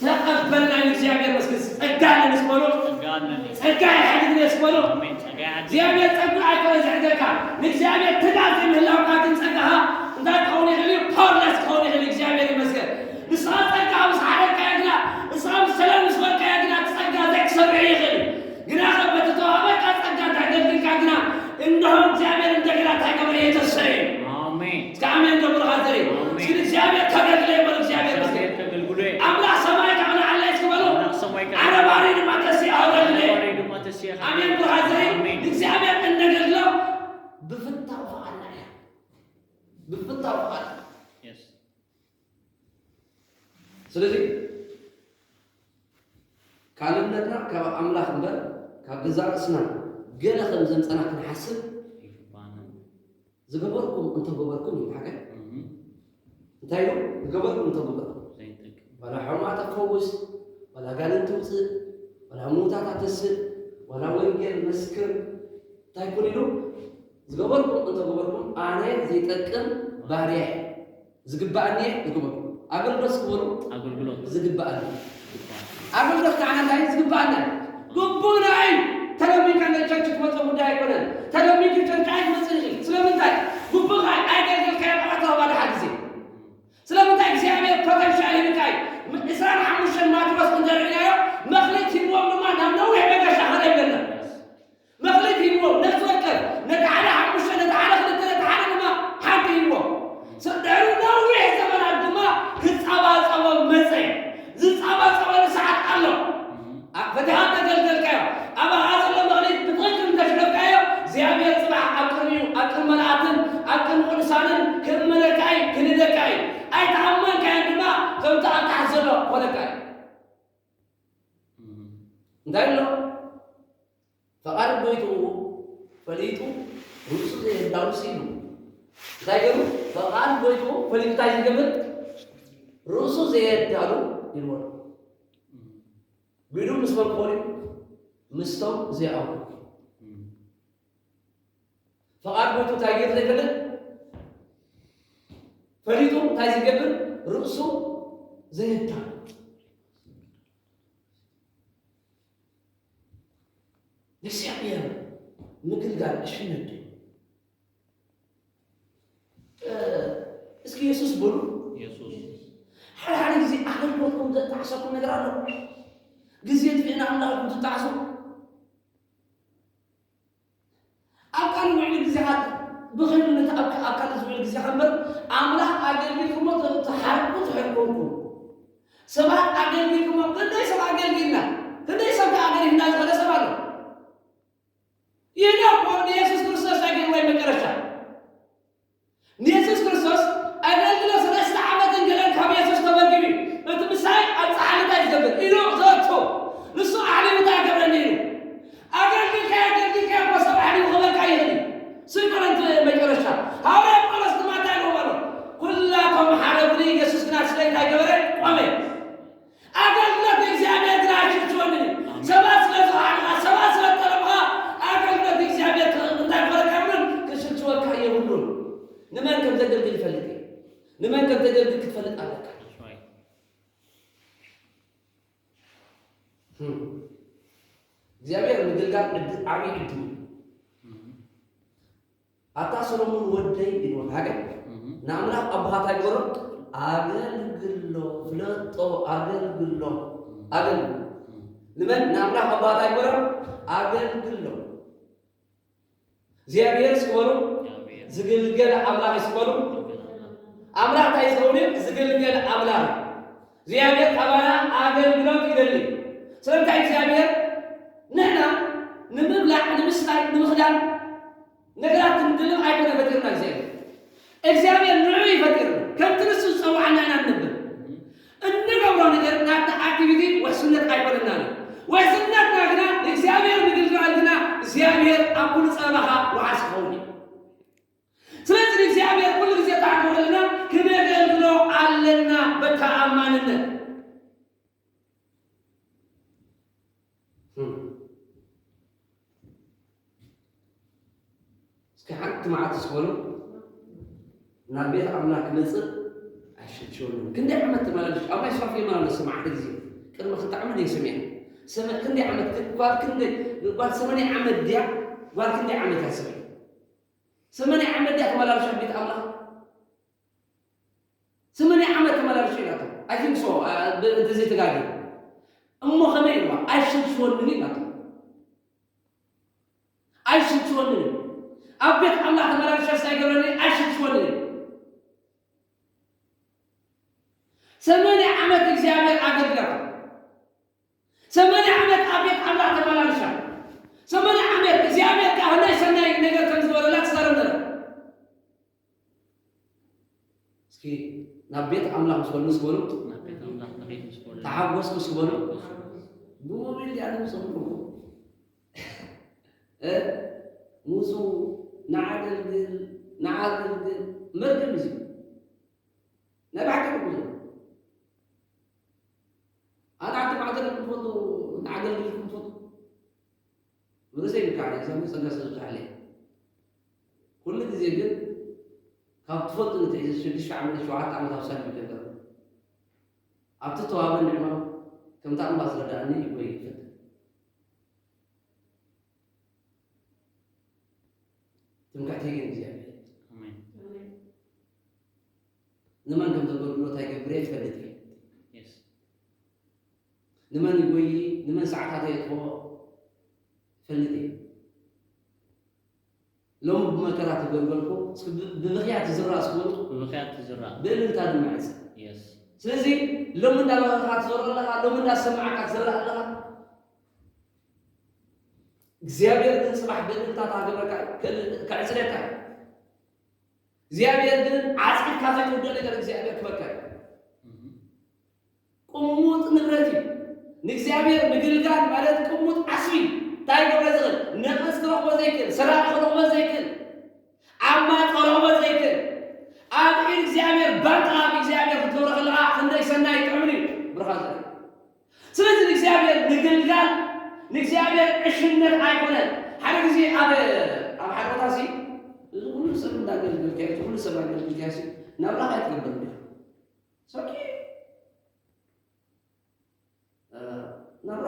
ተቐበልና። ንእግዚኣብሔር መስገን። ጸጋ ኣለኒ እስኪ በሉ። ጸጋ ኣለኒ። ጸጋ ይሓግዝኒ እስኪ በሉ። ኣሜን። ጸጋ ይሓግዝኒ። እግዚኣብሔር ጸጋ ኣይኮነ ዝሕግዘካ። ንእግዚኣብሔር ትጋት ዘይምህላውካ ግን ጸጋኻ እንታይ ክኸውን ይኽእል እዩ? ፓወርለስ ክኸውን ይኽእል እዩ። እግዚኣብሔር ይመስገን። ንስኻ ጸጋ ምስ ሓረድካዮ ግና፣ ንስኻ ምስ ሰላም ምስ በልካዮ ግና፣ እቲ ጸጋ ዘይክሰርሕ ይኽእል እዩ። ግና ኸ በቲ ተዋህበካ ጸጋ እንተገልግልካ ግና፣ እንሆ እግዚኣብሔር እንደገና እንታይ ገበረ? የተሰረ እዩ። ኣሜን። እስከ ኣሜን ዶ ብሩኻት ዘርኢ? ኣሜን። እስኪ ንእግዚኣብሔር ከገልግሎ ይበሉ። እግዚኣብሔር ይመስገን። እግዚኣብሔር ከገልግሎ እዩ። ኣምላኽ ሰማይ ከቕንዓለይ እስኪ በሉ። ኣምላኽ ሰማይ ከቕንዓለይ። ዓረባሪ ድማ ተሲኣ ኣውረድለይ። ዓረባሪ ድማ ተሲኣ ኣሜን ብሩኻት ዘርኢ? ኣሜን። ንእግዚኣብሔር እነገልግሎ ብፍታው ፍቓድና እያ። ብፍታው ፍቓድና። የስ። ስለዚ ካልእነትና ካብ ኣምላኽ እምበር ካብ ገዛእ ርእስና ገለ ከም ዘምጸና ክንሓስብ ኣይግባእናን። ዝገበርኩም እንተገበርኩም እዩ ሓቀ። እም። እንታይ ኢሉ? ዝገበርኩም እንተገበርኩም። ዘይጠቅም። ዋላ ሕሙማት ኣፈውስ፣ ዋላ ኣጋንንቲ ውፅእ፣ ዋላ ምዉታት ኣተስእ፣ ዋላ ወንጌል መስክር፣ እንታይ ኩን ኢሉ? ዝገበርኩም እንተገበርኩም ኣነ ዘይጠቅም ባርያ እየ። ዝግባኣኒ እየ ዝግበሮ። ኣገልግሎት ዝግበሩ ኣገልግሎት። ዝግባኣኒ። ኣገልግሎት ንዓና እንታይ እዩ? ዝግባኣና እዩ። ግቡእና እዩ። ተለሚንካ ናይ ቸርች ትመጾ ጉዳይ ኣይኮነን። ተለሚንኪ ቸርች ኣይትመጽእን ኢኺ። ስለምንታይ? ግቡእኻ ኣገልገልካዮ፣ ኣታ ተባለ ሓደ ግዜ። ስለምንታይ? እግዚኣብሔር ፖተንሻል ሂብካ እዩ። ዕስራን ሓሙሽተን ማቴዎስ እንተሪእናዮ፣ መኽሊት ሂብዎም ድማ ናብ ነዊሕ መገሻ ኸደ ይብለና። መኽሊት ሂብዎም፣ ነቲ ወርቂ፣ ነቲ ሓደ ሓሙሽተ፣ ነቲ ሓደ ክልተ፣ ነቲ ሓደ ድማ ሓንቲ ሂብዎም። ስ-፣ ድሕሪ ነዊሕ ዘመናት ድማ ክጻባጸቦም መጸ። ዝጻባጸበሉ ሰዓት ኣሎ። ኣ-፣ ፈቲኻ እንተገልገልካዮ፣ ኣባኻ ዘሎ መኽሊት ብትኽክል እንተሽለፍካዮ፣ እግዚኣብሔር ጽባሕ ኣብ ቅድሚኡ፣ ኣብ ቅድሚ መላእክትን ኣብ ቅድሚ ቅዱሳንን ክእመነካ እዩ፣ ክንደካ እዩ። ኣይተኣመንካዮን ድማ ከምቲ ኣብ ታሕቲ ዘሎ ክኾነካ እዩ። እንታይ ኣሎ? ፈቓድ ጎይትኡ ፈሊጡ ርእሱ ዘየዳሉ ስኢኑ። እንታይ ገይሩ? ፈቓድ ጎይትኡ ፈሊጡ እንታይ ዝገብር? ርእሱ ዘየዳሉ ይልወሉ። ቢዱ ምስ መን ክኾን እዩ? ምስቶም ዘይኣምኑ። ፈቓድ ጎይትኡ እንታይ ገይሩ ዘይፈልጥ? ፈሊጡ እንታይ ዝገብር? ርእሱ ዘየዳሉ። ንእግዚኣብሔር ምግልጋል ዕሽነት ድዩ? እስኪ የሱስ በሉ። የሱስ። ሓደ ሓደ ግዜ ኣገልግሎትኩም ዘጣዕሰኩም ነገር ኣሎ። ግዜ ጥፊእና ኣምላኽኩም ትጣዕሱ። ኣብ ካልእ ውዕሊ ግዜኻ ብኸይዱ ነቲ ኣብ ኣብ ካልእ ዝውዕል ግዜኻ እምበር፣ ኣምላኽ ኣገልጊልኩሞ ተ- ተሓርቁ ተሕርቁኩም። ሰባት ኣገልጊልኩሞ፣ ክንደይ ሰብ ኣገልጊልና፣ ክንደይ ሰብ ከኣ ኣገልጊልና ዝኸደ ሰብ ኣሎ። ይህዳ እኮ ንየሱስ ክርስቶስ እንታይ ገይርዎ መጨረሻ? ንየሱስ ክርስቶስ ኣገልግሎ ሰለስተ ዓመትን ገለን ካብ የሱስ ተመርጊቡ እዩ። እቲ ምሳይ ኣብ ጻዕሪ እንታይ ዝገብር ኢሉ ዘወቶ ንሱ ኣዕሊሉ እንታይ ይገብረኒ ኢሉ ኣገልግልካ ኣገልግልካ እኮ ሰብ ኣዕሊሉ ክበልካ ይኽእል እዩ። ስንቀረንቲ መጨረሻ ሃዋርያ ጳውሎስ ድማ እንታይ ኢልዎም ኣሎ? ኩላቶም ሓረጉኒ፣ የሱስ ግና ስለይ እንታይ ገበረ? ቆመ። ኣገልግሎት እግዚኣብሔር ግን ኣይሽልችወንን እዩ። ኣሜን። ሰባት ስለ ዝኸኣልኻ፣ ሰባት ስለ ዝጠለብኻ፣ ኣገልግሎት እግዚኣብሔር ክ- እንታይ ክኾነካ የብሉን፣ ክሽልችወካ የብሉን። ንመን ከም ዘገልግል ይፈልጥ እዩ። ንመን ከም ዘገልግል ክትፈልጥ ኣለካ። That's right. ህም። እግዚኣብሔር ምግልጋል ዕድ- ዓብዪ ዕድል እዩ። Mhm. ኣታ ሰሎሞን ወደይ ኢልዎ ሃገር Mhm. ንኣምላኽ ኣቦኻ እንታይ ግበሮ? ኣገልግሎ፣ ፍለጦ፣ ኣገልግሎ፣ ኣገልግሎ። Mhm. ንመን? ንኣምላኽ ኣቦኻ እንታይ ግበሮ? ኣገልግሎ። እግዚኣብሔር እስኪ በሉ፣ እግዚኣብሔር። ዝግልገል ኣምላኽ እስኪ በሉ። ዝግልገል ኣምላኽ። ኣምላኽ እንታይ ዝኸውን እዩ? ዝግልገል ኣምላኽ። እግዚኣብሔር ካባና ኣገልግሎት ይደሊ። ስለምንታይ እግዚኣብሔር ንሕና ንምብላዕ፣ ንምስታይ፣ ንምኽዳን ነገራት ክንድልብ ኣይኮነ ፈጢርና እግዚኣብሔር። እግዚኣብሔር ንዕኡ ይፈጢር። ከምቲ ንሱ ዝጸውዓና ኢና ንነብር። እንገብሮ ነገር ናትና ኣክቲቪቲ ውሕስነት ኣይኮነናን እዩ። ውሕስነትና ግና ንእግዚኣብሔር ምግልጋል ግና እግዚኣብሔር ኣብ ኩሉ ጸበኻ ወዓስ ይኸውን እዩ። ስለዚ ንእግዚኣብሔር ኩሉ ግዜ ታዕግበልና ክነገልግሎ ኣለና በተኣማንነት። እስኪ ሓንቲ መዓልቲ ስበሉ ናብ ቤት ኣምላክ ክመፅእ ኣይሸቸወንን። ክንደይ ዓመት ተመላለሽ ኣብ ናይ ሱራፌል መላለስ መዓልቲ ግዜ ቅድሚ ክልተ ዓመት ደይ ሰሚዐ ሰመ ክንደይ ዓመት ክ- ጓል ክንደይ ጓል ሰመንያ ዓመት ድያ ጓል ክንደይ ዓመት እያ ሰሚዐ ሰመንያ ዓመት ድያ ተመላለሽ ኣብ ቤት ኣምላክ ሰመንያ ዓመት ተመላለሽ ኢላቶ። I think so እንተዘይ ተጋጊ እሞ ከመይ ኢልዋ ኣይሸቸወንን ኢላቶ። ኣይሽችወንን እዩ። ኣብ ቤት ኣምላኽ ተመላልሻ ሳይገብረኒ ኣይሽችወንን እዩ። ሰመንያ ዓመት እግዚኣብሔር ኣገልግላቶ። ሰመንያ ዓመት ኣብ ቤት ኣምላኽ ተመላልሻ። ሰመንያ ዓመት እግዚኣብሔር ከዓ ናይ ሰናይ ነገር ከም ዝበረላ ትዛረብ ነረ። እስኪ ናብ ቤት ኣምላኽ ምስ በሉ ምስ በሉ ናብ ቤት ኣምላኽ ንኸይድ ምስ በሉ ተሓጎስኩ ምስ በሉ ተሓጎስኩ። ብሞቢል ድኣ ንምፅእ ኣለኹ። እ? ሙሱ ንዓገልግል ንዓገልግል መርገም እዚ ናይ ብሓቂ ክብሉ ኣነ ዓዲ ማዕተር ክትፈልጡ ንዓገልግል ክትፈልጡ ርእሰይ ብካዕኒ እግዚኣብሔር ጸጋ ስለ ዝበዝሓለይ ኩሉ ግዜ ግን ካብ ትፈልጡ ንትሕዚ ሽዱሽተ ዓመት ሸውዓተ ዓመት ኣብ ሳልም ይገብር ኣብቲ ተዋበ ንዕማ ከምታ እምባ ዝረዳእኒ ይጎይ ይፈትን ትምክሕተይ ግን እግዚኣብሔር ኣሜን። ንመን ከም ዘገልግሎ እንታይ ገብር እየ ይፈልጥ እየ። Yes። ንመን ይጎይ ንመን ሰዓታት የጥፎ ይፈልጥ እየ። ሎሚ ብመከራ ተገልገልኩ እስኪ ብ- ብብኽያት ዝዝራእ ስበሉ ብብኽያት ትዝራእ። ብእልልታ ድማ ዕፅ። Yes። ስለዚ ሎሚ እንዳበኸኻ ትዘርእ ኣለኻ ሎሚ እንዳሰማዕካ ትዘርእ ኣለኻ እግዚኣብሔር ግን ጽባሕ ብእልልታ ታገብረካ ከዕጽደካ እዩ እግዚኣብሔር ግን ዓጺድካ ዘይትውደ ነገር እግዚኣብሔር ክበካ እዩ ቅሙጥ ንብረት እዩ ንእግዚኣብሔር ምግልጋል ማለት ቅሙጥ ዓስቢ እንታይ ገብረ ዝኽእል ነቐዝ ክረኽቦ ዘይክእል ሰራቂ ክረኽቦ ዘይክእል ዓማ ክረኽቦ ዘይክእል ኣብ ኢድ እግዚኣብሔር ባንካ ኣብ እግዚኣብሔር ክትገብረ ከለካ ክንደይ ሰናይ ጥዑምን እዩ ብርኻ ዘለ ስለዚ ንእግዚኣብሔር ምግልጋል ንእግዚኣብሔር ዕሽነት ኣይኮነን ሓደ ግዜ ኣብ ኣብ ሓደ ቦታ ሲ እዚ ኩሉ ሰብ እንዳገልገልካ እዚ ኩሉ ሰብ ኣገልግልካ ሲ ናብራኻ ኣይትገብር ዲኻ ሰኪ ናብራ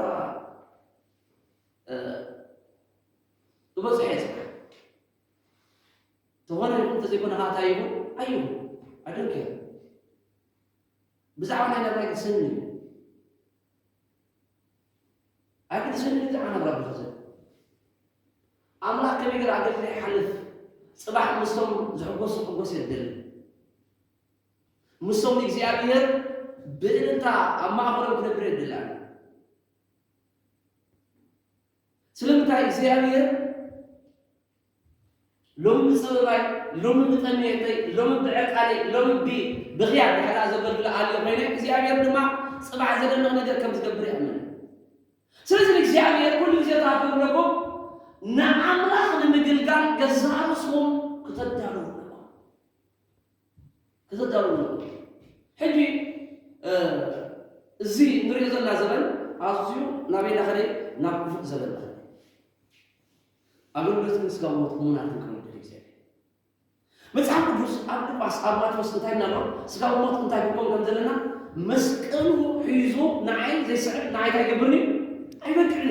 ዝበፅሐ እየ ዝብሃል ተኾነ ይኹን እንተዘይኮነ ከዓ እንታይ ይኹን ኣዩ ኣደንክያ ብዛዕባ ናይ ናብራ ግድሰኒ እዩ። ኣይግድሰኒ እዩ ብዛዕባ ናብራ ብዙሕ ዘለ ኣምላኽ ከመይ ገይሩ ኣገልግለ ይሓልፍ። ጽባሕ ምስቶም ዝሕጎሱ ሕጎስ የደል ምስቶም እግዚኣብሔር ብእልልታ ኣብ ማእኸሎም ክነብር የደል ኣነ። ስለምንታይ እግዚኣብሔር ሎሚ ብፅብባይ፣ ሎሚ ብጠምየተይ፣ ሎሚ ብዕቃለይ፣ ሎሚ ብብኽያ ድሕራ ዘገልግሎ ኣሎ ኮይነ እግዚኣብሔር ድማ ፅባሕ ዘደንቕ ነገር ከም ዝገብር ይኣምን። ስለዚ ንእግዚኣብሔር ኩሉ ግዜ ተሃፍሩ ኣለኩም ንኣምላኽ ንምግልጋል ገዛእ ርእስኹም ክተዳሉ ኣለኩም። ክተዳሉ ኣለኩም። ሕጂ እዚ ንሪኦ ዘለና ዘበን ኣዝዩ ናበይ እናኸደ ናብ ክፉእ ዘበን እናኸደ ኣገልግሎትን ስጋዊ ሞት ምናትን ክወደድ እግዚኣብሔር መጽሓፍ ቅዱስ ኣብ ሉቃስ ኣብ ማቴዎስ እንታይ እናሎ ስጋዊ ሞት እንታይ ክኮን ከም ዘለና መስቀሉ ሒዙ ንዓይ ዘይስዕብ ንዓይ እንታይ ይገብርኒ ኣይበቅዕኒ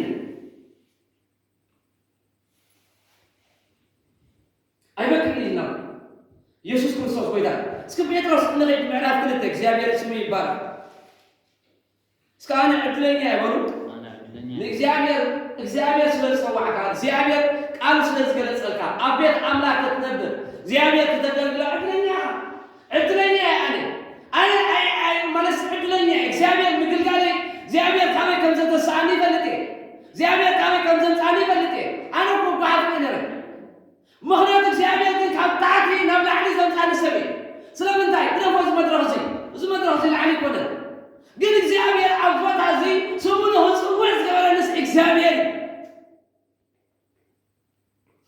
ኣይበቅዕኒ ኢልና የሱስ ክርስቶስ ጎይታ እስኪ ጴጥሮስ እንኸይድ ምዕራፍ ክልተ እግዚኣብሔር ስሙ ይባላል እስከ ኣነ ዕድለኛ እየ በሉ። ኣነ ዕድለኛ እየ። ንእግዚኣብሔር እግዚኣብሔር ስለ ዝጸዋዕካ እግዚኣብሔር ቃሉ ስለ ዝገለጸልካ ኣብ ቤት ኣምላክ ክትነብር እግዚኣብሔር ክተገልግሎ ዕድለኛ ኢኻ። ዕድለኛ እየ ኣነ ኣነ ኣይ ኣይ ማለት ዕድለኛ እየ እግዚኣብሔር ምግልጋለይ እግዚኣብሔር ካበይ ከም ዘተስኣኒ ይፈልጥ እየ እግዚኣብሔር ካበይ ከም ዘምጻኒ ይፈልጥ እየ ኣነ እኮ ጓሓፍ እየ ነረ ምኽንያቱ እግዚኣብሔር ግን ካብ ታሕቲ ናብ ላዕሊ ዘምፃኒ ሰብ እዩ ስለምንታይ ግደፎ እዚ መድረኽ እዚ እዚ መድረኽ እዚ ላዕሊ ይኮነ ግን እግዚኣብሔር ኣብ ቦታ እዚ ስሙ ንክፅውዕ ዝገበረንስ እግዚኣብሔር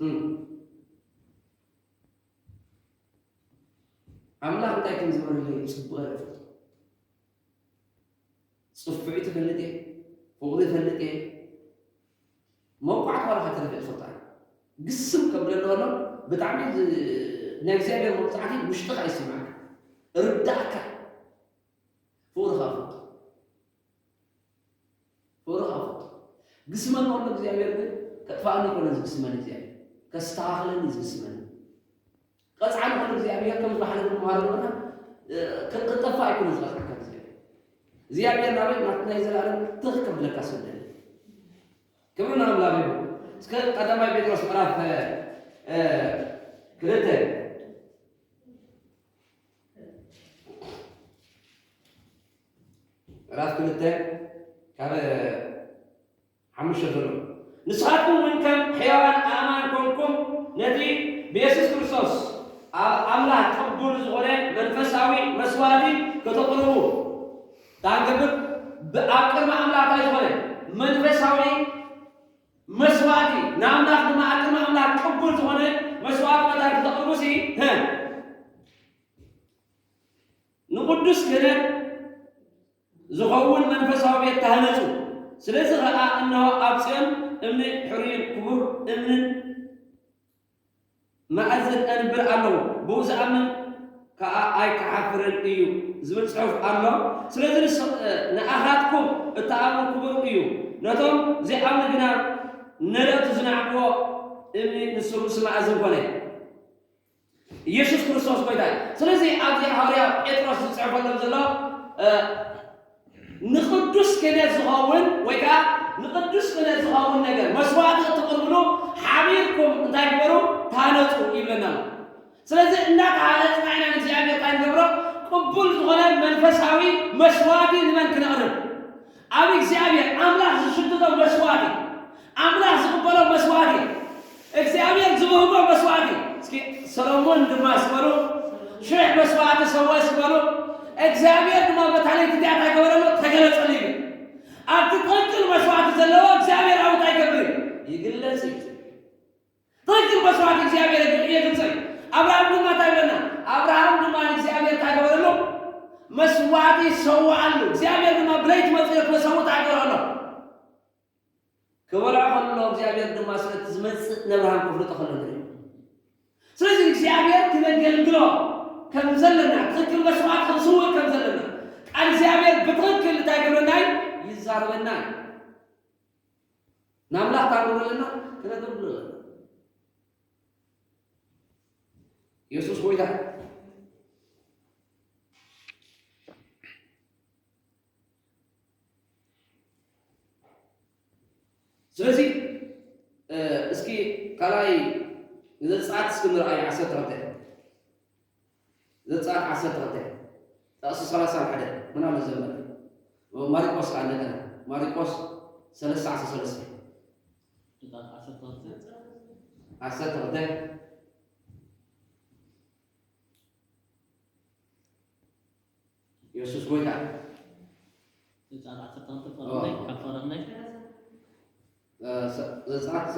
እዩ ኣምላኽ እንታይ ከም ዝበረለይ ፅቡቕ ይፈልጥ ፅፉዒ ትፈልጥ እየ ፍቕሪ ይፈልጥ እየ መቋዕት ዋላ ከተረፈ ትፈልጣ ግስም ከብለለወሎ ብጣዕሚ ናይ እግዚኣብሔር መቕፃዕቲ ውሽጥኻ ይስማዕካ ርዳእካ ፍቕርኻ ፍቕ ፍቕርኻ ፍቕ ግስመን ከሎ እግዚኣብሔር ግን ከጥፋእኒ ይኮነ ዝግስመን እግዚኣብሔር ከስተኻኽለኒ ዝግስመን ቀጽዓ ንኹሉ እግዚኣብሔር ከም ዝበሓለ ንምሃር ኣለና። ክጠፋ ኣይኮነ ዝቐጽዓካ እግዚኣብሔር። እግዚኣብሔር ናበይ ናብቲ ናይ ዘላለም ትኽ ከብለካ ስደል። ክብሪ ንኣምላኽ ይኹን። እስከ ቀዳማይ ጴጥሮስ ምዕራፍ ክልተ ምዕራፍ ክልተ ካብ ሓሙሽተ ዘሎ ንስኻትኩም እውን ከም ሕያዋን ኣእማን ኮንኩም ነቲ ብየሱስ ክርስቶስ ኣብ ኣምላኽ ቅቡል ዝኾነ መንፈሳዊ መስዋዕቲ ከተቕርቡ ታንገብር ኣብ ቅድሚ ኣምላኽ እንታይ ዝኾነ መንፈሳዊ መስዋዕቲ ንኣምላኽ ድማ ኣብ ቅድሚ ኣምላኽ ቅቡል ዝኾነ መስዋዕቲ መታን ክተቕርቡ ሲ ንቅዱስ ክህነት ዝኸውን መንፈሳዊ ቤት ተሃነጹ። ስለዚ ኸኣ እንሆ ኣብ ጽዮን እምኒ ሕሩይን ክቡር እምንን መኣዝን ኣንብር ኣለዉ፣ ብኡ ዝኣምን ከኣ ኣይክሓፍርን እዩ ዝብል ጽሑፍ ኣሎ። ስለዚ ንኣኻትኩም እትኣምኑ ክቡር እዩ፣ ነቶም ዘይኣምኑ ግና ነደቕቲ ዝነዕቅዎ እምኒ ንሱ ርእሲ መኣዝን ኮነ። ኢየሱስ ክርስቶስ ጎይታ እዩ። ስለዚ ኣብዚ ሃዋርያ ጴጥሮስ ዝፅሕፈሎም ዘሎ ንቅዱስ ክህነት ዝኸውን ወይ ከዓ ንቅዱስ ክህነት ዝኸውን ነገር መስዋዕቲ እትቅርብሉ ሓቢርኩም እንታይ ግበሩ ታነፁ ይብለና ኣሎ። ስለዚ እንዳተሃነፅና ኢና ንእግዚኣብሔር እንታይ ንገብሮ ቅቡል ዝኾነ መንፈሳዊ መስዋዕቲ ንመን ክነቕርብ ኣብ እግዚኣብሔር ኣምላኽ ዝሽትቶ መስዋዕቲ ኣምላኽ ዝቕበሎ መስዋዕቲ እግዚኣብሔር ዝብህጎ መስዋዕቲ እስኪ ሰሎሞን ድማ ስበሉ ሽሕ መስዋዕቲ ሰዋ ስበሉ እግዚኣብሔር ድማ በታ ለይቲ እቲኣ እንታይ ገበረሎ ተገለጸሉ ይብል ኣብቲ ትኽክል መስዋዕቲ ዘለዎ እግዚኣብሔር ኣብ እንታይ ይገብር ይግለጽ እዩ ትኽክል መስዋዕቲ እግዚኣብሔር የግልጸ እዩ ኣብርሃም ድማ እንታይ ብለና ኣብርሃም ድማ ንእግዚኣብሔር እንታይ ገበረሉ መስዋዕቲ ሰዋኣሉ እግዚኣብሔር ድማ ብለይቲ መፅኡ ክመሰውት ኣይገበረሎ ክበልዖ ከሎ እግዚኣብሔር ድማ ስለቲ ዝመፅእ ነብርሃም ክፍልጦ ከሎ ንርኢ ስለዚ እግዚኣብሔር ክነገልግሎ ከም ዘለና ትኽክል መስዋዕት ክንስውእ ከም ዘለና ቃል እግዚኣብሔር ብትኽክል እንታይ ገብረና እዩ ይዛረበና እዩ ንኣምላኽ ታንብረልና ክነገልግሎ ዘለና የሱስ ጎይታ ስለዚ እስኪ ካልኣይ ዘጸኣት እስኪ ንርኣይ። ዓሰርተ ክልተ ዘጸኣት ዓሰርተ ክልተ ጥቕሲ ሰላሳ ሓደ ምናምን ዘመን ማሪቆስ ከኣ እንደገና ማሪቆስ ሰለስተ ዓሰርተ ሰለስተ ዓሰርተ ክልተ የሱስ ጎይታ። ዘጸኣት ዓሰርተ ክልተ ፈረምናይ ካብ ፈረምናይ ዘጸኣት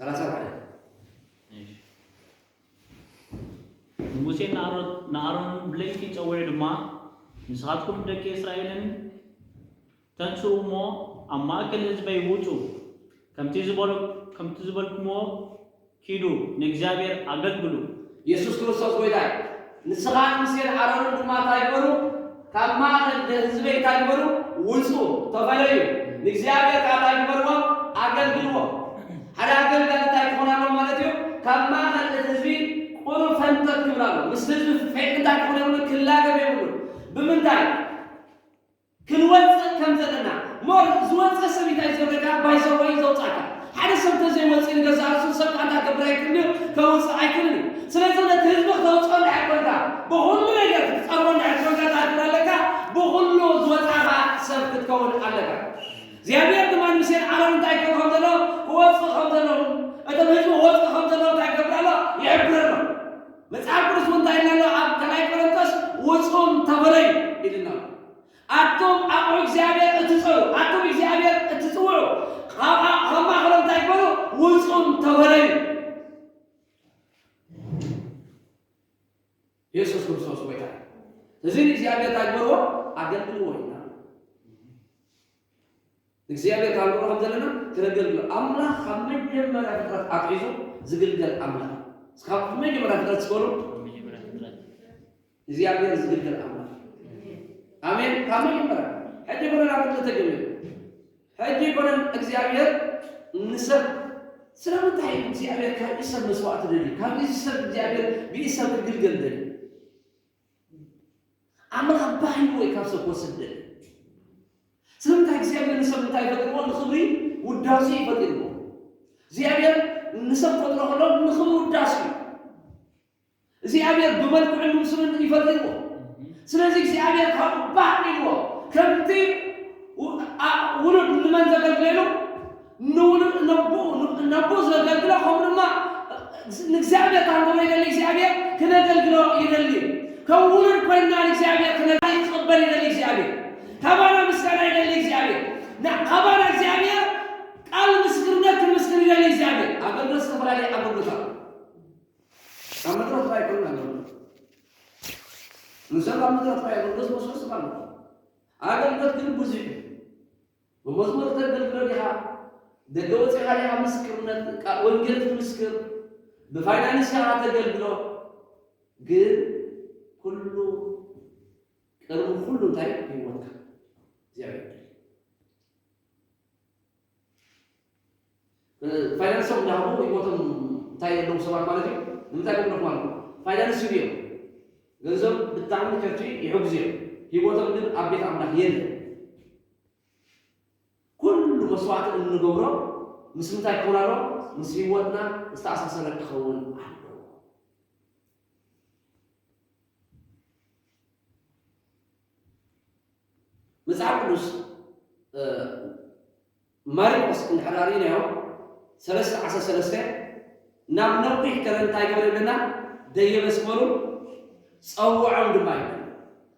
ሰላሳ ሓደ ንሙሴን ንኣሮንን ብለይቲ ጸዊዑ ድማ ንስኻትኩም ደቂ እስራኤልን ተንስኡ እሞ ኣብ ማእከል ህዝበይ ውጹ፣ ከምቲ ዝበልኩምዎ ኪዱ ንእግዚኣብሔር ኣገልግሉ። የሱስ ክርስቶስ ጎይታ እዩ። ንስኻ ንሙሴን ኣሮንን ድማ እንታይ ግበሩ? ካብ ማእኸል ህዝበይ እንታይ ግበሩ? ውጹ፣ ተፈለዩ። ንእግዚኣብሔር ከዓ እንታይ ግበርዎ? ኣገልግልዎ። ሓደ ኣገልጋሊ እንታይ ክኾን ኣለዎ ማለት እዩ? ካብ ማእኸል እቲ ህዝቢ ቁሩብ ፈንተት ክብል ኣለዎ። ምስ ህዝቢ ፍሕግ እንታይ ክኾን የብሉ? ክላገብ የብሉ። ብምንታይ? ክንወፅእ ከም ዘለና ሞር ዝወፀ ሰብ እንታይ ዝገብረካ ባይዘወይ ዘውፃካ ሓደ ሰብ ተዘይወፅእ ንገዛ ርእሱ ሰብ ኣንታ ክገብር ኣይክእል ከውፅእ ኣይክእልን እዩ። ስለዚ ነቲ ህዝቢ ክተውፅኦ እንድሕር ኮንካ ብኩሉ ነገር ክትፀሮ እንድሕር ኮንካ እንታይ ክትብል ኣለካ? ብኩሉ ዝወፃኻ ሰብ ክትከውን ኣለካ። እግዚኣብሔር ድማ ንሙሴን ኣሮን እንታይ ክገብር ከም ዘሎ ክወፅእ ከም ዘሎ እቶም ህዝቢ ክወፅእ ከም ዘሎ እንታይ ክገብር ኣሎ? ይሕብር ኣሎ። መጽሓፍ ቅዱስ እውን እንታይ ኢልና ኣሎ? ኣብ ካልኣይ ቆሮንቶስ ውፁን ተፈለዩ ኢልና ኣሎ። ኣቱም ኣቑሑ እግዚኣብሔር እትጸሩ ኣቱም እግዚኣብሔር እትጽውዑ ካብ ማእኸሎም እንታይ ግበሩ? ውፁን ተፈለዩ። የሱስ ክርስቶስ ጎይታ። እዚ ንእግዚኣብሔር እንታይ ግበርዎ? ኣገልግልዎ ኢልና እግዚኣብሔር ካብ ንብሎ ከም ዘለና ክነገልግሎ ኣምላኽ ካብ መጀመርያ ፍጥረት ኣትሒዙ ዝግልገል ኣምላኽ ካብ መጀመርያ ፍጥረት ዝበሉ እግዚኣብሔር ዝግልገል ኣምላኽ ኣሜን። ካብ መጀመርያ ሕጂ ኮነን ኣብ ተገለ ሕጂ ኮነን እግዚኣብሔር ንሰብ ስለምንታይ እግዚኣብሔር ካብ ኢሰብ መስዋዕት ደሊ ካብ ኢሰብ እግዚኣብሔር ብኢሰብ ክግልገል ደሊ ኣምላኽ ባህልዎ እዩ ካብ ሰብ ክወስድ ደሊ። ስለምንታይ እግዚኣብሔር ንሰብ እንታይ ፈጢርዎ? ንኽብሪ ውዳሴ እዩ ፈጢርዎ። እግዚኣብሔር ንሰብ ፈጥሮ ከሎ ንኽብሪ ውዳሴ እዩ። እግዚኣብሔር ብመልክዑን ብምስሉን እዩ ፈጢርዎ። ስለዚ እግዚኣብሔር ካብኡ ባህ ኢልዎ ከምቲ ውሉድ ንመን ዘገልግለሉ ንውሉድ ነቦኡ ነቦኡ ዘገልግሎ ከምኡ ድማ ንእግዚኣብሔር ታንጎሎ ይደሊ እግዚኣብሔር ክነገልግሎ ይደሊ ከም ውሉድ ኮይና ንእግዚኣብሔር ክነግሪ ክቕበል ይደሊ እግዚኣብሔር ካባና ምስጋና ይደሊ እግዚኣብሔር ካባና እግዚኣብሔር ቃል ምስክርነት ክንምስክር ይደሊ እግዚኣብሔር ኣገልግሎት ዝተፈላለየ ኣገልግሎት ኣብ መድረኽ ጥራይ ኮይኑ ኣገልግሎት ንሰብ ኣብ መድረኽ ጥራይ ኣገልግሎት መስሎ ስብ ኣሎ ኣገልግሎት ግን ብዙሕ እዩ ብመዝሙር ተገልግሎ ዲኻ ደገ ወፂኻ ዲኻ ምስክርነት ወንጌል ትምስክር ብፋይናንስ ዲኻ ተገልግሎ ግን ኩሉ ቅድሚ ኩሉ እንታይ ህይወትካ እግዚኣብሔር ፋይናንሶም እንዳሃቡ ህይወቶም እንታይ የለዉ ሰባት ማለት እዩ ንምንታይ ከምለኩ ማለት ፋይናንስ ይብዮም ገንዘብ ብጣዕሚ ከብቲ ይሕጉዝ እዮም ህይወቶም ግን ኣብ ቤት ኣምላኽ የለን ኩሉ መስዋዕቲ እንገብሮ ምስ ምንታይ ክኸውን ኣለዎ? ምስ ህይወትና ዝተኣሳሰረ ክኸውን ኣለዎ። መጽሓፍ ቅዱስ ማርቆስ እንድሕር ርኢናዮ ሰለስተ ዓሰርተ ሰለስተ ናብ ነዊሕ ከረን እንታይ ገበረ ይብለና? ደየበ ስመሩ ጸውዖም ድማ ይብል።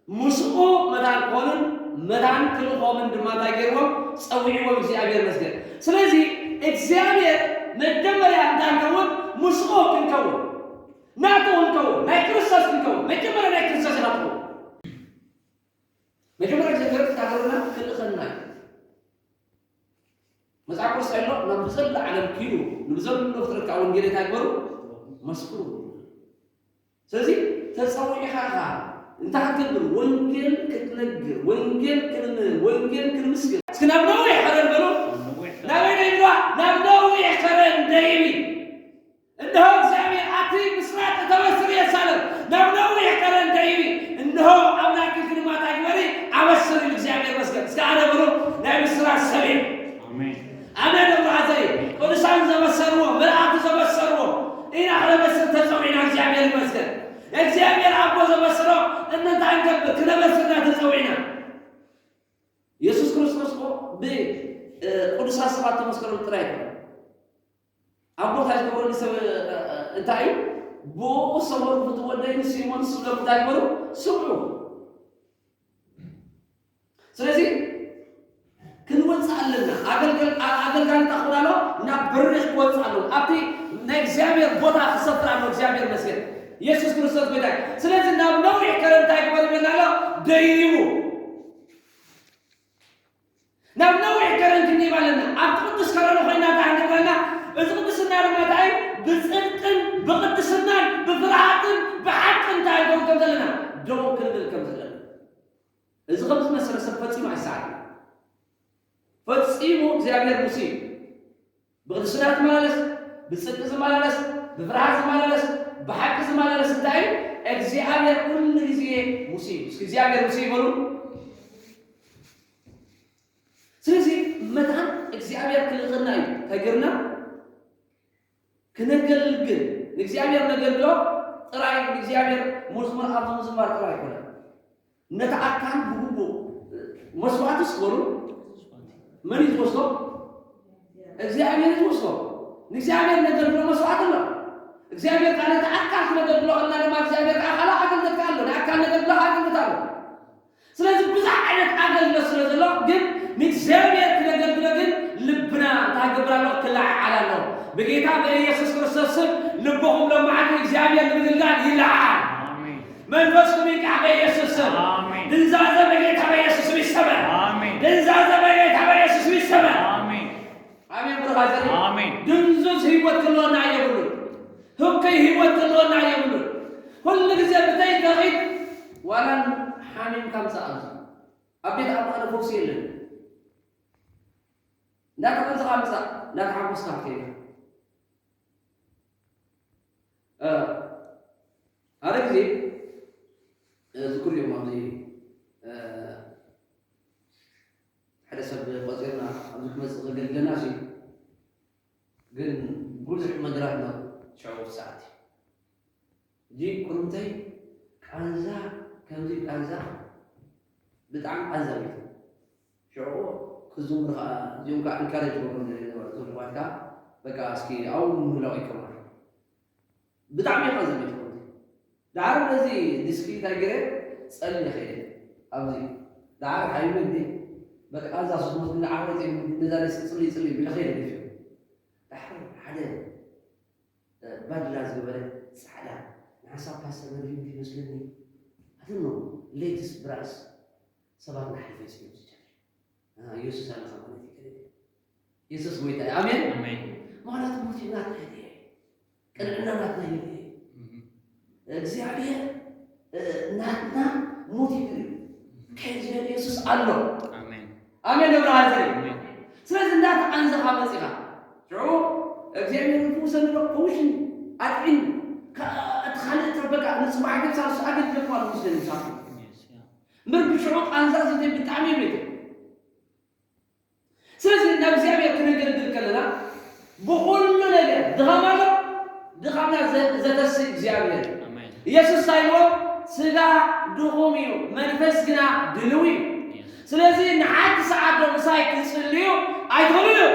ምስኡ መታን ክኾኑን መታን ክልእኾምን ድማ እንታይ ገይርዎም? ጸዊዕዎም እግዚኣብሔር ይመስገን። ስለዚ እግዚኣብሔር መጀመርያ እንታይ ንከውን? ምስኡ ክንከውን ናቱ ክንከውን ናይ ክርስቶስ ክንከውን መጀመርያ ናይ ክርስቶስ ኢና ትኸውን። መጀመርያ እግዚኣብሔር ክታገሩና ክልእኸና እዩ። መጽሓፍ ቅዱስ ኣሎ ናብ ብዘላ ዓለም ኪዱ ንብዘሎ ፍጥረት ከዓ ወንጌል እንታይ ግበሩ መስክሩ። ስለዚ ተጸዊዕኻ ኢኻ እንታይ ክትገብር ወንጌል ክትነግር ወንጌል ክንምህር ወንጌል ክንምስክር እስኪ ናብ ነዊሕ ከረን በሉ ናበይ ደይብዋ ናብ ነዊሕ ከረን ደይቢ እንሆ እግዚኣብሔር ኣቲ ምስራት እተበስር የሳለም ናብ ነዊሕ ከረን ደይቢ እንሆ ኣምላክ ድማ እንታይ ግበሪ ኣበስር እግዚኣብሔር መስገን እስከ ኣነ በሉ ናይ ምስራት ሰብየ ኣሜን ዘበሰርዎ፣ መላእኽቲ ዘበሰርዎ ኢና ክነበስር ተጸዊዕና። እግዚኣብሔር ይመስገን። እግዚኣብሔር ኣቦ ዘበስሮ እንታይ ንገብር? ክነበስር ኢና ተጸዊዕና። የሱስ ክርስቶስ እኮ ብቅዱሳት ሰባት ተመስከረሉ ጥራይ ኣይኮነን። ኣቦ እንታይ ዝገብረሉ ሰብ እንታይ እዩ? ብኡ ሰመርኩ ትወደይን ሲሞን ስብለኩ እንታይ ግበሩ? ስምዑ። ስለዚ ክንወፅእ ኣለና። ኣገልጋሊ ክኾን ኣሎ፣ ናብ በሪኽ ክወፅእ ኣሎ። ኣብቲ ናይ እግዚኣብሔር ቦታ ክሰፍር ኣሎ። እግዚኣብሔር መስገን የሱስ ክርስቶስ ጎይታ። ስለዚ ናብ ነዊሕ ከረን እንታይ ግበሩ ይብለና ኣሎ? ደይቡ። ናብ ነዊሕ ከረን ክንዲብ ኣለና። ኣብ ቅዱስ ከረን ኮይና እንታይ ክንገብረና? እዚ ቅድስና ድማ እንታይ? ብፅድቅን ብቅድስናን ብፍርሃትን ብሓቂ እንታይ ክንገብር ከም ዘለና? ደው ክንብል ከም ዘለና። እዚ ከም ዝመሰለ ሰብ ፈጺሙ ኣይሰዓርን። ፈጺሙ እግዚኣብሔር ሙሴ ብቅድስና ዝመላለስ፣ ብጽድቂ ዝመላለስ፣ ብፍርሃት ዝመላለስ፣ ብሓቂ ዝመላለስ እንታይ እዩ? እግዚኣብሔር ኩሉ ግዜ ሙሴ እዩ። እስኪ እግዚኣብሔር ሙሴ ይበሉ። ስለዚ መታን እግዚኣብሔር ክልእኸና እዩ። እንታይ ገርና? ክነገልግል፣ ንእግዚኣብሔር ነገልግሎ ጥራይ፣ ንእግዚኣብሔር መዝሙር ኣብዚ ምዝማር ጥራይ ኣይኮነን። ነቲ ኣካል ብግቡእ መስዋዕቲ ስገሩ። መን እዩ ዝወስዶ? እግዚኣብሔር እዩ ዝወስዶ። ንእግዚኣብሔር ነገልግሎ መስዋዕቲ ኣሎ። እግዚኣብሔር ከዓ ነቲ ኣካል ክነገልግሎ ከለና ድማ እግዚኣብሔር ከዓ ካልእ ኣገልግሎት ከዓ ኣሎ። ንኣካል ነገልግሎ ኣገልግሎት ኣሎ። ስለዚ ብዙሕ ዓይነት ኣገልግሎት ስለ ዘሎ ግን ንእግዚኣብሔር ክነገልግሎ ግን ልብና እንታይ ክገብር ኣሎ? ክለዓዓል ኣሎ። ብጌታ በኢየሱስ ክርስቶስ ስም ልብኹም ሎማዓንቲ እግዚኣብሔር ንምግልጋል ይለዓል። ኣሜን። መንፈስኩም ይንቃዕ በኢየሱስ ስም። ኣሜን። ድንዛዘ በጌታ በኢየሱስ ስም ይሰበር። ኣሜን። ድንዛዘ በጌታ በኢየሱስ ስም ይሰበር። ኣሜን። ኣሜን ብሩኻት ዘርኢ ኣሜን። ድንዙዝ ህይወት ክህልወና የብሉን። ህውከይ ህይወት ክህልወና የብሉን። ኩሉ ግዜ ብተይ ከኺድ ዋላ ሓሚምካ ምጻእ ኣብዚ ኣብ ቤት ኣምላኽ ፈውሲ የለን። እንዳተቐንዘኻ ምጻእ፣ እንዳተሓጎስካ ክትከይድ። እ፣ ሓደ ግዜ፣ እ፣ ዝክር እዮም ኣብዚ፣ እ፣ ሓደ ሰብ ቆጺርና ኣብዚ ክመጽእ ከገልግለና ሲ ግን ብዙሕ መድራት ናብ ሽዑ ሰዓት እዩ። ሕጂ ቁሩምተይ ቃንዛ ከምዚ ቃንዛ ብጣዕሚ ቃንዛ ቤት ሽዑ ክዝምሩ ከዓ እዚኦም ከዓ ኢንካሬጅ ገብሩ ዝነበሩ እዞም ኣሕዋት ከዓ በቃ እስኪ ኣብኡ ምህላው ይከማል ብጣዕሚ ቃንዛ ቤት ቁሩምተይ ዳሓር ነዚ ዲስክ እንታይ ገይረ ጸልየ ከይደ ኣብዚ ዳሓር ሓይመ እንዲ በቃ ቃንዛ ስስሞት ግን ዓወት ነዛ ዲስክ ጽልይ ጽልይ ብለ ከይደ ገፊ ዳሓር ሓደ ባድላ ዝገበረ ፃዕዳ ንሓሳብ ፓስተር ነቢይ እንዲ ይመስለኒ ኣትኖ ሌትስ ብራስ ሰባት ናሕልፈ ስዮም ዝጀር ኢየሱስ ኣለኻ ማለት እዩ የሱስ ጎይታ እዩ ኣሜን ኣሜን። ማለት ሞት ናትና ይድየ ቅንዕና ናትና ይድየ እም። እግዚኣብሔር እ፣ ናትና ሞት ይድዩ ከይዝበል የሱስ ኣሎ ኣሜን። ኣሜን ብርሃን ዘይ ኣሜን። ስለዚ እንዳተቃንዘኻ መፂኻ ሽዑ እግዚኣብሔር ንፍውሰኒ ዶ ፈውሽኒ ኣጥዕኒ እቲ ካልእ ተበቃ ንፅባሕ ግን ሳልሱ ኣገልግለኳ ንውስደኒ ሳቱ የስ፣ ያ። እምበር ብሽዑ ቃንዛ ዝብል ብጣዕሚ ቤት ስለዚ ናብ እግዚኣብሔር ክነገልግል ከለና ብኩሉ ነገር ድኻም ኣሎ ድኻምና ዘ- ዘተስእ እግዚኣብሔር እዩ ኣሜን። ኢየሱስ እንታይ ኢልዎ ስጋ ድኹም እዩ መንፈስ ግና ድልው እዩ የስ። ስለዚ ንሓንቲ ሰዓት ዶ ምሳይ ክትጽልዩ ኣይትኽእሉን እዩ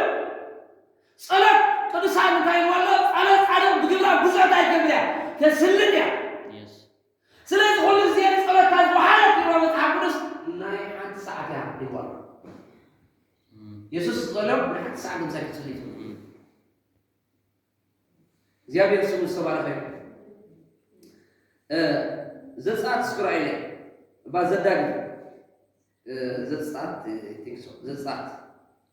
ጸሎት ቅዱሳን እንታይ ኢልዎ ኣሎ ጸሎት ጻድቕ ብግብራ ብዙሕ እንታይ ትገብር እያ ተስልጥ እያ የስ። ስለዚ ኩሉ ግዜ ጸሎትካ ዝወሓለት ይብሎ መጽሓፍ ቅዱስ ናይ ሓንቲ ሰዓት እያ ይብሎ እም። የሱስ ዝጸለዮ ናይ ሓንቲ ሰዓት ምሳይ ክትጽልዩ ትኽእሉ እም። እግዚኣብሔር ስሙ ዝተባረኸ ይሁን። እ፣ ዘጸኣት እስክራኤል እባ ዘዳግም እ፣ ዘጸኣት እ፣ I think so። ዘጸኣት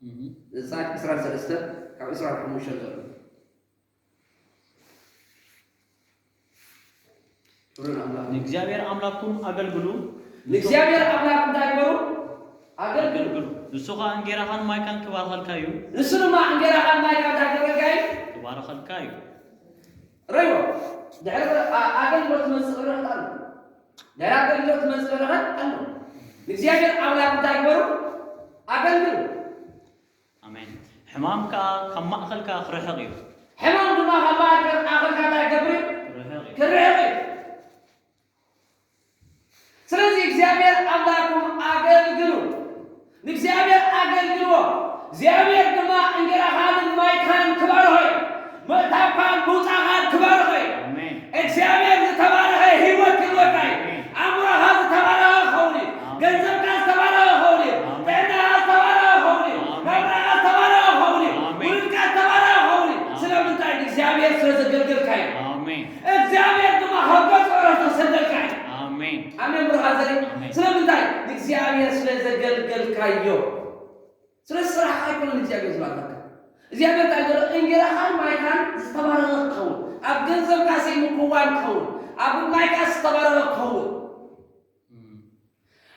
እም። ዘጸኣት ዕስራን ሰለስተን ካብ ዕስራን ሓሙሽተን ዘሎ ክብሪ ንኣምላኽ። ንእግዚኣብሔር ኣምላኽኩም ኣገልግሉ። ንእግዚኣብሔር ኣምላኽ እንታይ ግበሩ? ኣገልግሉ። ኣገልግሉ። ንሱ ኸኣ እንጌራኻን ማይካን ክባርኸልካ እዩ። ንሱ ድማ እንጌራኻን ማይካን እንታይ ክገብረልካ እዩ? ክባርኸልካ እዩ። ረይዎ ድሕሪ ኣ- ኣገልግሎት መፅእ ርሕት ኣሎ ድሕሪ ኣገልግሎት መፅእ ርሕት ኣሎ ንእግዚኣብሔር ኣምላክ እንታይ ግበሩ ኣገልግሉ ኣሜን። ሕማም ከኣ ካብ ማእኸልካ ክርሕቕ እዩ። ድማ ካብ በዓል ኣገልጋይ እንታይ ክገብር እዩ? ክርሕቕ እዩ። ስለዚ እግዚኣብሔር ኣምላኩም ኣገልግሉ፣ ንእግዚኣብሔር ኣገልግልዎ። እግዚኣብሔር ድማ እንጌራኻን ማይካን ክባርኾ እዩ። ምእታውካን ምውፃእኻን ክባርኾ እዩ። እግዚኣብሔር ዝተባረኸ ህይወት ክህልወካ እዩ። ኣእምሮኻ ዝተባረኸ ክኸውን እዩ። ገንዘብካ ዝተባረኸ ክኸውን እዩ። ጥዕናኻ ዝተባረኸ ክኸውን እዩ። ናብራኻ ዝተባረኸ ክኸውን እዩ። ውሉድካ ዝተባረኸ ክኸውን እዩ። ስለምንታይ? ንእግዚኣብሔር ስለ ዘገልገልካ እዩ። እግዚኣብሔር ድማ ካብ ገጹ ዕረፍቲ ክሰደልካ እዩ። ኣሜን። ኣሜን ብሩኻ ዘርኢ። ስለምንታይ? ንእግዚኣብሔር ስለ ዘገልገልካዮ። ስለ ስራሕካ ኣይኮነን እግዚኣብሔር ዝባርኸካ። እግዚኣብሔር እንታይ ገለ እንጌራኻን ማይካን ዝተባረኸ ክኸውን፣ ኣብ ገንዘብካ ዘይምክዋን ክኸውን፣ ኣብ ማይካ ዝተባረኸ ክኸውን።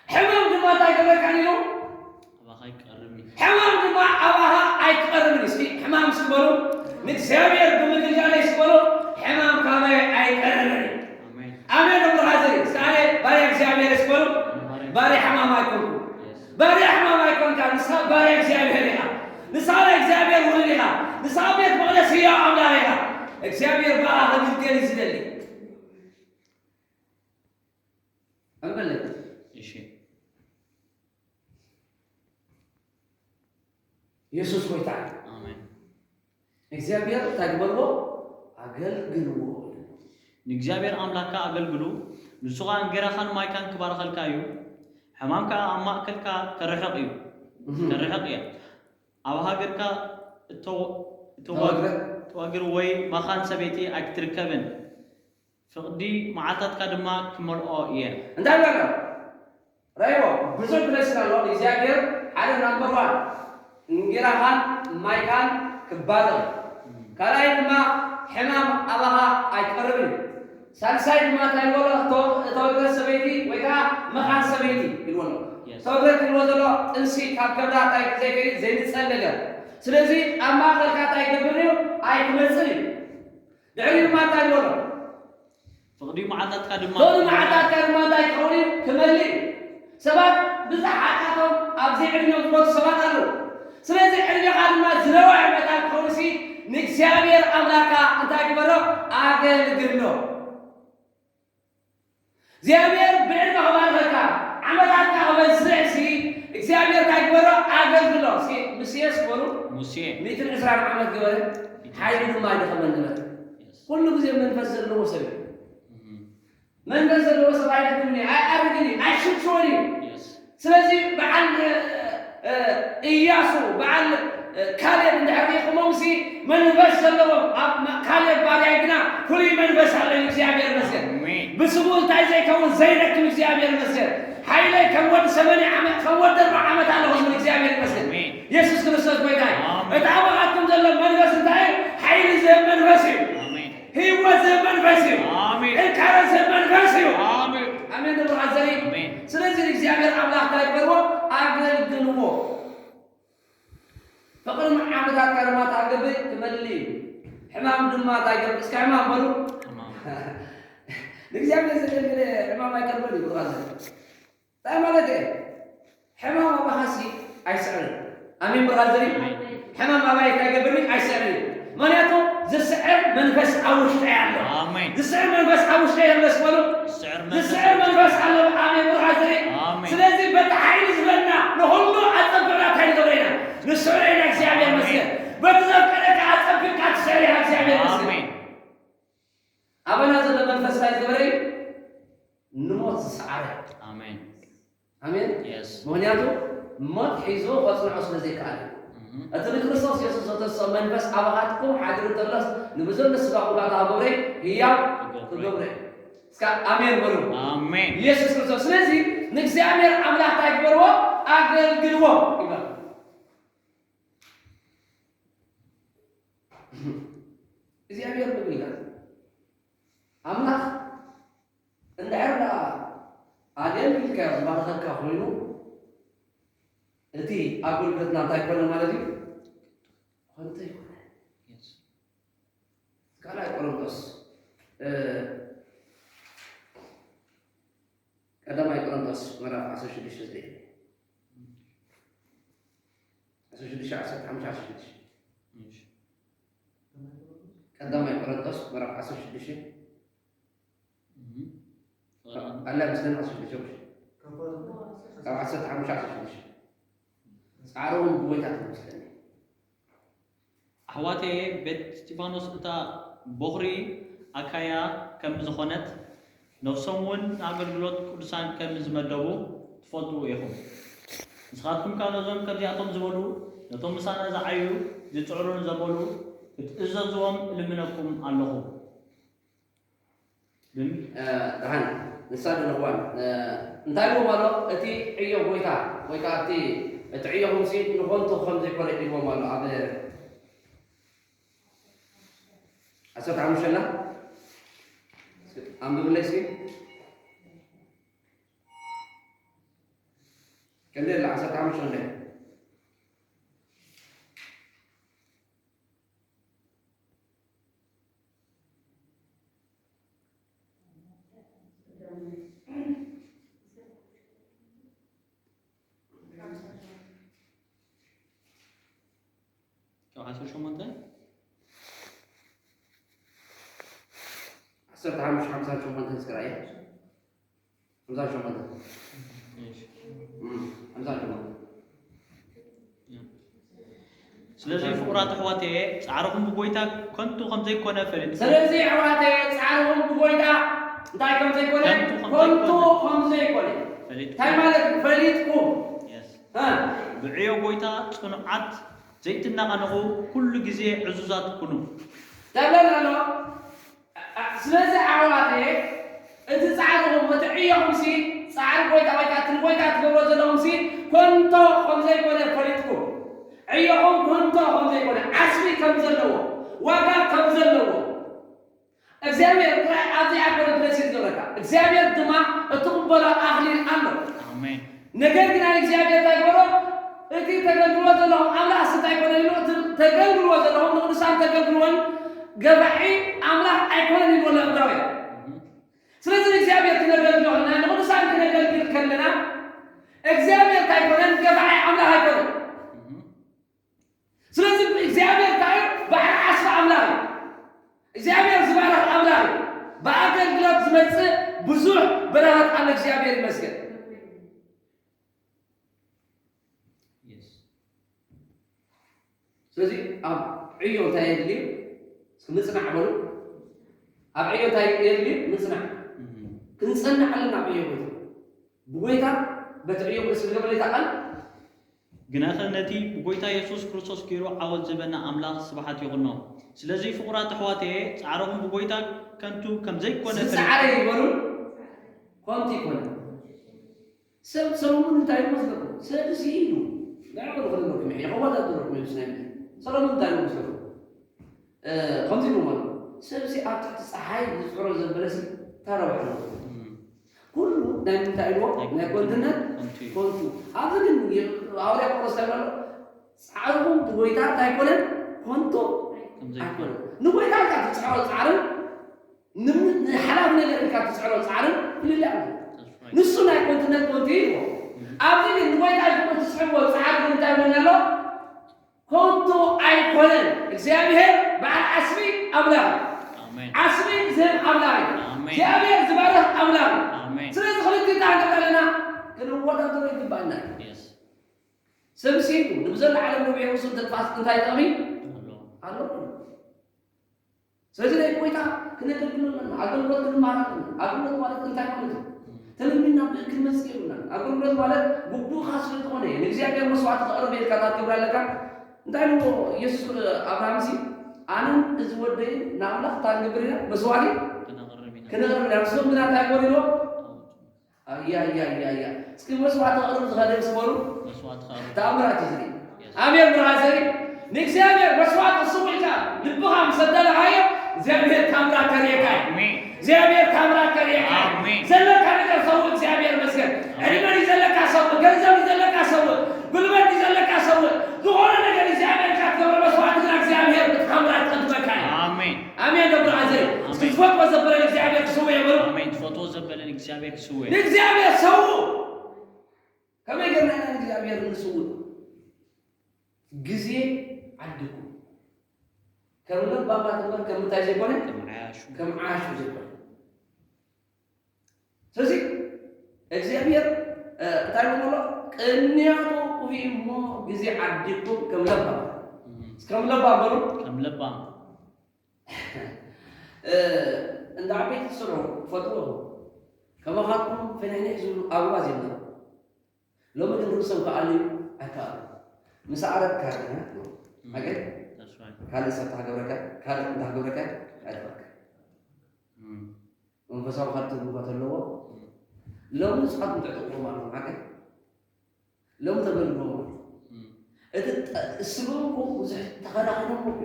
ሕማም ድማ እንታይ ገብረካ ኢሉ? ኣባኻ ኣይቀርብን እዩ። ሕማም ድማ ኣባኻ ኣይቀርብን እዩ። እስኪ ሕማም እስኪ በሉ፣ ንእግዚኣብሔር ብምግልጋለይ እስኪ በሉ፣ ሕማም ካባይ ኣይቀርብን እዩ። ኣሜን። ኣሜን እምርኻ ዘይ እስኪ ኣነ ባርያ እግዚኣብሔር እስኪ በሉ፣ ባርያ ሕማም ኣይኮንኩ። ባርያ ሕማም ኣይኮንካ፣ ንስኻ ባርያ እግዚኣብሔር ኢኻ። ንስኻ ናይ እግዚኣብሔር ውሉድ ኢኻ። ንስኻ ቤት መቕደስ ህያው ኣምላኽ ኢኻ። እግዚኣብሔር ብኣኻ ከገልገል እዩ ዝደሊ። ኣንበለ እሺ። የሱስ ጎይታ እዩ። ኣሜን። እግዚኣብሔር እንታይ ግበርዎ? ኣገልግልዎ። ንእግዚኣብሔር ኣምላኽካ ኣገልግሉ፣ ንሱ ኸኣ እንጌራኻን ማይካን ክባርኸልካ እዩ፣ ሕማም ከኣ ኣብ ማእከልካ ከርሕቕ እዩ፣ እህ። ከርሕቕ እያ። ኣብ ሃገርካ እተወ-፣ እተወ-፣ ተወግረ። ተወግር ወይ መኻን ሰበይቲ ኣይክትርከብን። ፍቕዲ መዓልታትካ ድማ ክመልኦ እየ። እንታይ በሎ? ረእይዎ፣ ብዙሕ ብለስና ኣሎ። እግዚኣብሔር ሓደ ናምበር ዋን እንጌራኻን ማይካን ክባረኽ። ካልኣይ ድማ ሕማም ኣባኻ ኣይትቀርብን እዩ። ሳልሳይ ድማ እንታይ ዝበሎ? እቶ-፣ እተወግረት ሰበይቲ ወይ ከዓ መኻን ሰበይቲ ይብልዎ ኣሎ። Yes። እተወግረት ይብልዎ ዘሎ ጥንሲ ካብ ከብዳ እንታይ ዘይከይድ ዘይንጸል ነገር። ስለዚ ኣብ ማእከልካ እንታይ ይገብር እዩ? ኣይክመጽን እዩ። ድሕሪኡ ድማ እንታይ ዝበሎ? ፍቕዲ መዓልታትካ ድማ ፍቕዲ መዓልታትካ ድማ እንታይ ክኸውን እዩ? ክመልእ እዩ። ሰባት ብዝሓታቶም ኣብ ዘይዕድሚኦም ዝሞቱ ሰባት ኣለዉ። ስለዚ ዕድሜኻ ድማ ዝነውሐ መታን ክኸውን ሲ ንእግዚኣብሔር ኣምላኽካ እንታይ ግበሮ? ኣገልግሎ። እግዚኣብሔር ብዕድመ ክባርኸካ፣ ዓመታትካ ክበዝሕ ሲ እግዚኣብሔር እንታይ ግበሮ? ኣገልግሎ። ሲ ምስ የስ በሉ ሙሴ። ሚእትን ዕስራን ዓመት ገበረ፣ ሓይሉ ድማ ኣይደኸመን ነበረ። Yes። ኩሉ ግዜ መንፈስ ዘለዎ ሰብ እዩ። እህ። መንፈስ ዘለዎ ሰብ ኣይደክምን እዩ፣ ኣይኣርግን እዩ፣ ኣይሽብሽቦን እዩ። Yes። ስለዚ በዓል፣ እ፣ እ፣ ኢያሱ፣ በዓል፣ እ፣ ካሌብ እንድሕር ርኢኹሞም ሲ መንፈስ ዘለዎም፣ ኣብ መ-፣ ካሌብ ባርያይ ግና ፍሉይ መንፈስ ኣለኒ፣ እግዚኣብሔር ይመስገን። ኣሜን። ብስሙ እንታይ ዘይከውን ዘይደክም እግዚኣብሔር ይመስገን። ሓይለይ ከም ወዲ ሰማንያ ዓመት፣ ከም ወዲ ኣርብዓ ዓመት ኣለኹ ዝብል እግዚኣብሔር ይመስገን። ኣሜን። የሱስ ክርስቶስ ጎይታ እዩ። ኣሜን። እቲ ኣባኻትኩም ዘሎ መንፈስ እንታይ እዩ? ሓይሊ ዝህብ መንፈስ እዩ። ኣሜን። ህይወት ዝህብ መንፈስ እዩ። ኣሜን። ጥንካረ ዝህብ መንፈስ እዩ። ኣሜን። ኣሜን። ንብርሃን ዘርኢ። ኣሜን። ስለዚ እግዚኣብሔር ኣምላኽ እንታይ ግበርዎ? ኣገልግልዎ። ፍቕሪ መዓልታትካ ድማ እንታይ ክገብር? ክመልእ እዩ። ሕማም ድማ እንታይ ክገብር? እስከ ሕማም በሉ። ሕማም። ንእግዚኣብሔር ዘገልግል ሕማም ኣይቀርበን እዩ፣ ብርሃን ዘርኢ። እንታይ ማለት እየ? ሕማም ኣባኻሲ ኣይስዕርን። ኣሜን ብርሃን ዘርኢ። ኣሜን። ሕማም ኣባይ እንታይ ገብርኒ? ኣይስዕርን እዩ። ምኽንያቱ ዝስዕር መንፈስ ኣብ ውሽጠይ ኣሎ። ኣሜን። ዝስዕር መንፈስ ኣብ ውሽጠይ ኣሎ፣ እስኪ በሉ። ዝስዕር መንፈስ ዝስዕር መንፈስ ኣሎ። ኣሜን ብርሃን ዘርኢ። ኣሜን። ስለዚ በቲ ሓይሊ ዝበና ንኹሉ ኣጸብቕና እንታይ ንገብር ኢና? ንስዕሮ ኢና። እግዚኣብሔር ይመስገን። በቲ ዘፍቀደካ ኣጸቢቕካ ትስዕር ኢኻ። እግዚኣብሔር ይመስገን። ኣሜን። ኣበና ዘሎ መንፈስ እንታይ ዝገበረ እዩ? ንሞት ዝሰዓረ። ኣሜን። ኣሜን። የስ። ምኽንያቱ ሞት ሒዙ ከጽንዖ ስለ ዘይከኣለ። እህ። እቲ ንክርስቶስ የሱስ ዘተስኦ መንፈስ ኣባኻትኩም ሓዲሩ እንተሎስ፣ ንብዘሎ ስጋኹም ካታ ክገብረ ህያው ክገብረ። ክገብረ። እስካ ኣሜን በሉ። ኣሜን። የሱስ ክርስቶስ። ስለዚ ንእግዚኣብሔር ኣምላኽ እንታይ ግበርዎ? ኣገልግልዎ ይብላ። እግዚኣብሔር ምግልጋል ኣምላኽ እንድሕር ደኣ ኣደም ኢልካዮ ዝባርኸካ ኮይኑ፣ እቲ ኣገልግሎትና እንታይ ኮነ ማለት እዩ? ከንቱ ይኮነ። የስ። ካልኣይ ቆሮንቶስ፣ እ፣ ቀዳማይ ቆሮንቶስ ምዕራፍ ዓሰርተ ሽዱሽተ ዘርኢ። ዓሰርተ ሽዱሽተ፣ ዓሰርተ ሓሙሽተ፣ ዓሰርተ ሽዱሽተ። እሺ። ቀዳማይ ቆሮንቶስ ምዕራፍ ዓሰርተ ሽዱሽተ፣ ኣላ ምስለን ዓሰርተ ሽዱሽተ፣ ካብ ዓሰርተ ሓሙሽተ ዓሰርተ ሽዱሽተ። ጻዕሮም ብጎይታ ትመስለኒ። ኣሕዋተየ፣ ቤት እስጢፋኖስ እታ ቦኽሪ ኣካያ ከም ዝኾነት፣ ነፍሶም እውን ንኣገልግሎት ቅዱሳን ከም ዝመደቡ ትፈልጡ ኢኹም። ንስኻትኩም ከኣ ነዞም ከምዚኣቶም ዝበሉ፣ ነቶም ምሳና ዝዓዩ፣ ዝጽዕሩን ዘበሉ፣ ክትእዘዝዎም እልምነኩም ኣለኹ። ደሓን፣ ንሳ ዶ ንኽዋን፣ እንታይ ኢልዎም ኣሎ? እቲ ዕዮ ጎይታ፣ ወይ ከኣ እቲ፣ እቲ ዕዮኹምሲ ንኾንቱ ከም ዘይኮነ ኢልዎም ኣሎ። ኣብ ዓሰርተ ሓሙሽተ ኣላ? ኣንብብለይ እስኪ። ክንደይ ኣላ? ዓሰርተ ሓሙሽተ ክንደይ? ካብ ዓሰርተ ሸሞንተ? ዓሰርተ ሓሙሽተ ሓምሳ ሸሞንተ እስከ ርኣየ። ሓምሳ ሸሞንተ። እሺ። እም፣ ሓምሳ ሸሞንተ። ስለዚ ፍቑራት ኣሕዋተየ፣ ጻዕርኹም ብጎይታ ከንቱ ከም ዘይኮነ ፈሊጥኩም። ስለዚ ኣሕዋተየ፣ ጻዕርኹም ብጎይታ እንታይ ከም ዘይኮነ? ከንቱ ከም ከንቱ ዘይኮነ። ከም ዘይኮነ። ፈሊጥኩም። እንታይ ማለት እዩ? ፈሊጥኩም። የስ። እ። ብዕዮ ጎይታ ጽኑዓት ዘይትነቓነቑ፣ ኩሉ ግዜ ዕዙዛት ኩኑ። ተብለና ኣሎ። ኣ-፣ ስለዚ ኣሕዋተየ፣ እቲ ጻዕርኹም፣ እቲ ዕዮኹምሲ፣ ጻዕሪ ጎይታ ወይ ከኣ እቲ ንጎይታ ትገብሮ ዘለኹምሲ፣ ከንቶ ከም ዘይኮነ ፈሊጥኩም። ዕዮኹም ከንቶ ከም ዘይኮነ፣ ዓስቢ ከም ዘለዎ፣ ዋጋ ከም ዘለዎ። እግዚኣብሔር ጥራይ ኣብዚ ኣይኮነ ብለሲ ዝገብረካ። እግዚኣብሔር ድማ እትቕበሎ ኣኽሊል ኣሎ። ኣሜን። ነገር ግን እግዚኣብሔር እንታይ ገበሮ? እቲ ተገልግልዎ ዘለኹም ኣምላኽ እንታይ ኣይኮነን ኢሉ፣ እቲ ተገልግልዎ ዘለኹም ንቅዱሳን ተገልግልዎን ገባዒ ኣምላኽ ኣይኮነን ኢልዎ ኣሎ ዕብራውያን። እም። ስለዚ ንእግዚኣብሔር ክነገልግሎ ከለና፣ ንቅዱሳን ክነገልግል ከለና፣ እግዚኣብሔር እንታይ ኣይኮነን? ገባዒ ኣምላኽ ኣይኮነን። እም። ስለዚ እግዚኣብሔር እንታይ እዩ? በዓል ዓስቢ ኣምላኽ እዩ። እግዚኣብሔር ዝባርኽ ኣምላኽ እዩ። ብኣገልግሎት ዝመጽእ ብዙሕ በረኸት ኣሎ። እግዚኣብሔር ይመስገን። የስ። ስለዚ ኣብ ዕዮ እንታይ የድልዩ? እስኪ ምጽናዕ በሉ። ኣብ ዕዮ እንታይ የድልዩ? ምጽናዕ። እም። ክንጸንዕ ኣለና ኣብ ዕዮ ጎይታ። ብጎይታ በቲ ዕዮ ርእሲ ዝገበረ ቃል። ግናኸ ነቲ ብጎይታ የሱስ ክርስቶስ ገይሩ ዓወት ዝህበና ኣምላኽ ስብሓት ይኹኖ። ስለዚ ፍቑራት ኣሕዋተየ፣ ጻዕርኹም ብጎይታ ከንቱ ከም ዘይኮነ ፈሊጥኩም። ዝጸዓረ ይበሉ፣ ከንቱ ይኮነ። ሰብ ሰሎሞን እንታይ ኢሉ መስለኩም? ሰብሲ ኢሉ። ንዕኡ ንኽእለኩም፣ ንዕኡ ንኸወዳድረኩም እዩ፣ ምስ ናይ ሰሎሞን እንታይ ኢሉ መስለኩም? እ፣ ከምዚ ኢሉ ማለት፣ ሰብሲ ኣብ ትሕቲ ጸሓይ ዝጽዕሮ ዘበለሲ ተረባሕ ነው። እም። ኩሉ ናይ ምንታይ ኢልዎ? ናይ ናይ ኮንትነት ኮንቱ እዩ። ኮንቱ። ኣብዚ ግን የ-፣ ሃዋርያ ጳውሎስ እንታይ ይብል ኣሎ? ጻዕርኹም ብጎይታ እንታይ ኣይኮነን? ኮንቱ ከም ዘይኮነ። ኣይኮነን። ንጎይታ ኢልካ ትጽዕሮ ጻዕርን ንም-፣ ንሓላፍ ነገር ኢልካ ትጽዕሮ ጻዕርን ፍልልይ ኣሎ። That's right። ንሱ ናይ ኮንትነት ኮንቱ እዩ ኢልዎ። እም። ኣብዚ ግን ንጎይታ ኢልኩም እትጽዕርዎ ጻዕሪ ግን እንታይ ይብለና ኣሎ? ኮንቱ ኣይኮነን። እግዚኣብሔር በዓል ዓስቢ ኣምላኽ እዩ። ኣሜን። ዓስቢ ዝህብ ኣምላኽ እዩ። ኣሜን። እግዚኣብሔር ዝበርኽ ኣምላኽ እዩ። ኣሜን። ስለዚ ክልቲኡ እንታይ ንብል ኣለና? ክንወዳደሮ ይግባኣና እዩ። የስ። ሰብ ሲሉ ንብዘሎ ዓለም ንብዒ ውሱን ትንፋስ እንታይ ጥቕሚ ኣሎ። ኣለዎ? ስለዚ ናይ ጎይታ ክነገልግሎ ኣለና። ኣገልግሎት ክንመሃር ኣለና። ኣገልግሎት ማለት እንታይ ማለት እዩ? ተለሚንና ብእ-፣ ክንመጽእ የብልናን። ኣገልግሎት ማለት ግቡእካ ስለ ዝኾነ፣ ንእግዚኣብሔር መስዋዕቲ ከቕርብ ኢልካ እንታይ ትገብር ኣለካ? እንታይ ኢልዎ ኢየሱስ ንኣብርሃምሲ? ኣነን እዚ ወደይን ንኣምላኽ እንታይ ንገብር ኢና? መስዋዕቲ ክነቕርብ ኢና። ክነቕርብ ኢና። ንሶም ግና እንታይ ገበሩ ኢልዎ? ኣውጽኡ። ኣያ፣ ኣያ፣ ኣያ፣ ኣያ። እስኪ መስዋዕቲ ከቕርብ ዝኸደ ምስ በሉ መስዋዕቲ ከቕርብ። ተኣምራት እዩ ዝርኢ። የስ። ኣሜን፣ ብርሃን ዘርኢ። ንእግዚኣብሔር መስዋዕቲ ስው ኢልካ ልብኻ ምስ ኣደለኻዮ፣ እግዚኣብሔር ታምራት ከርእየካ እዩ። ኣሜን። እግዚኣብሔር ታምራት ከርእየካ እዩ። ኣሜን። ዘለካ ነገር ሰው እግዚኣብሔር ይመስገን። ኣሜን። ዕድመ እዩ ዘለካ ሰው፣ ገንዘብ እዩ ዘለካ ሰው፣ ጉልበት እዩ ዘለካ ሰው፣ ዝኾነ ነገር እግዚኣብሔር ኢልካ ትገብሮ መስዋዕቲ ግና እግዚኣብሔር ብታምራት ክቕድመካ እዩ። ኣሜን። ኣሜን ዶ ብርሃን ዘርኢ። ኣሜን። እስኪ ዝፈትዎ ዘበለ እግዚኣብሔር ክስውእ የብሉ። ኣሜን። ዝፈትዎ ዘበለ እግዚኣብሔር ክስውእ። ንእግዚኣብሔር ሰው። ከመይ ጌርና ኢና ንእግዚኣብሔር ንስውእ? ግዜ ዓድኩም። ከም ለባማት እምበር ከም እንታይ ዘይኮነ? ከም ዓያሹ። ከም ዓያሹ ዘይኮነ። ስለዚ እግዚኣብሔር እንታይ ብሎ ቅንያቱ ክፍኡ እሞ ግዜ ዓዲኩም ከም ለባም ከም ለባም በሉ። ከም ለባም። እንዳ ዓበይቲ ትስርሑ ፈትዎ ከማኻትኩም ፍንሕንሕ ዝብሉ ኣጉባዝ የለን። ሎሚ ግን ርእሶም ክኣልዩ ኣይከኣሉ። ምስ ኣረድካ ግን ኣገ ካልእ ሰብ ታገብረካ ካልእ እንታገብረካ ኣይትፈካ። መንፈሳዊ ካብ ትርጉባ ተለዎ ሎሚ ንስኻትኩም ትዕጥቕዎም ኣለኹም ሓቀ ሎሚ ተገልግሎም ኣለኹም። እቲ ስብእኩም ብዙሕ ተኸራኺሮም እኮ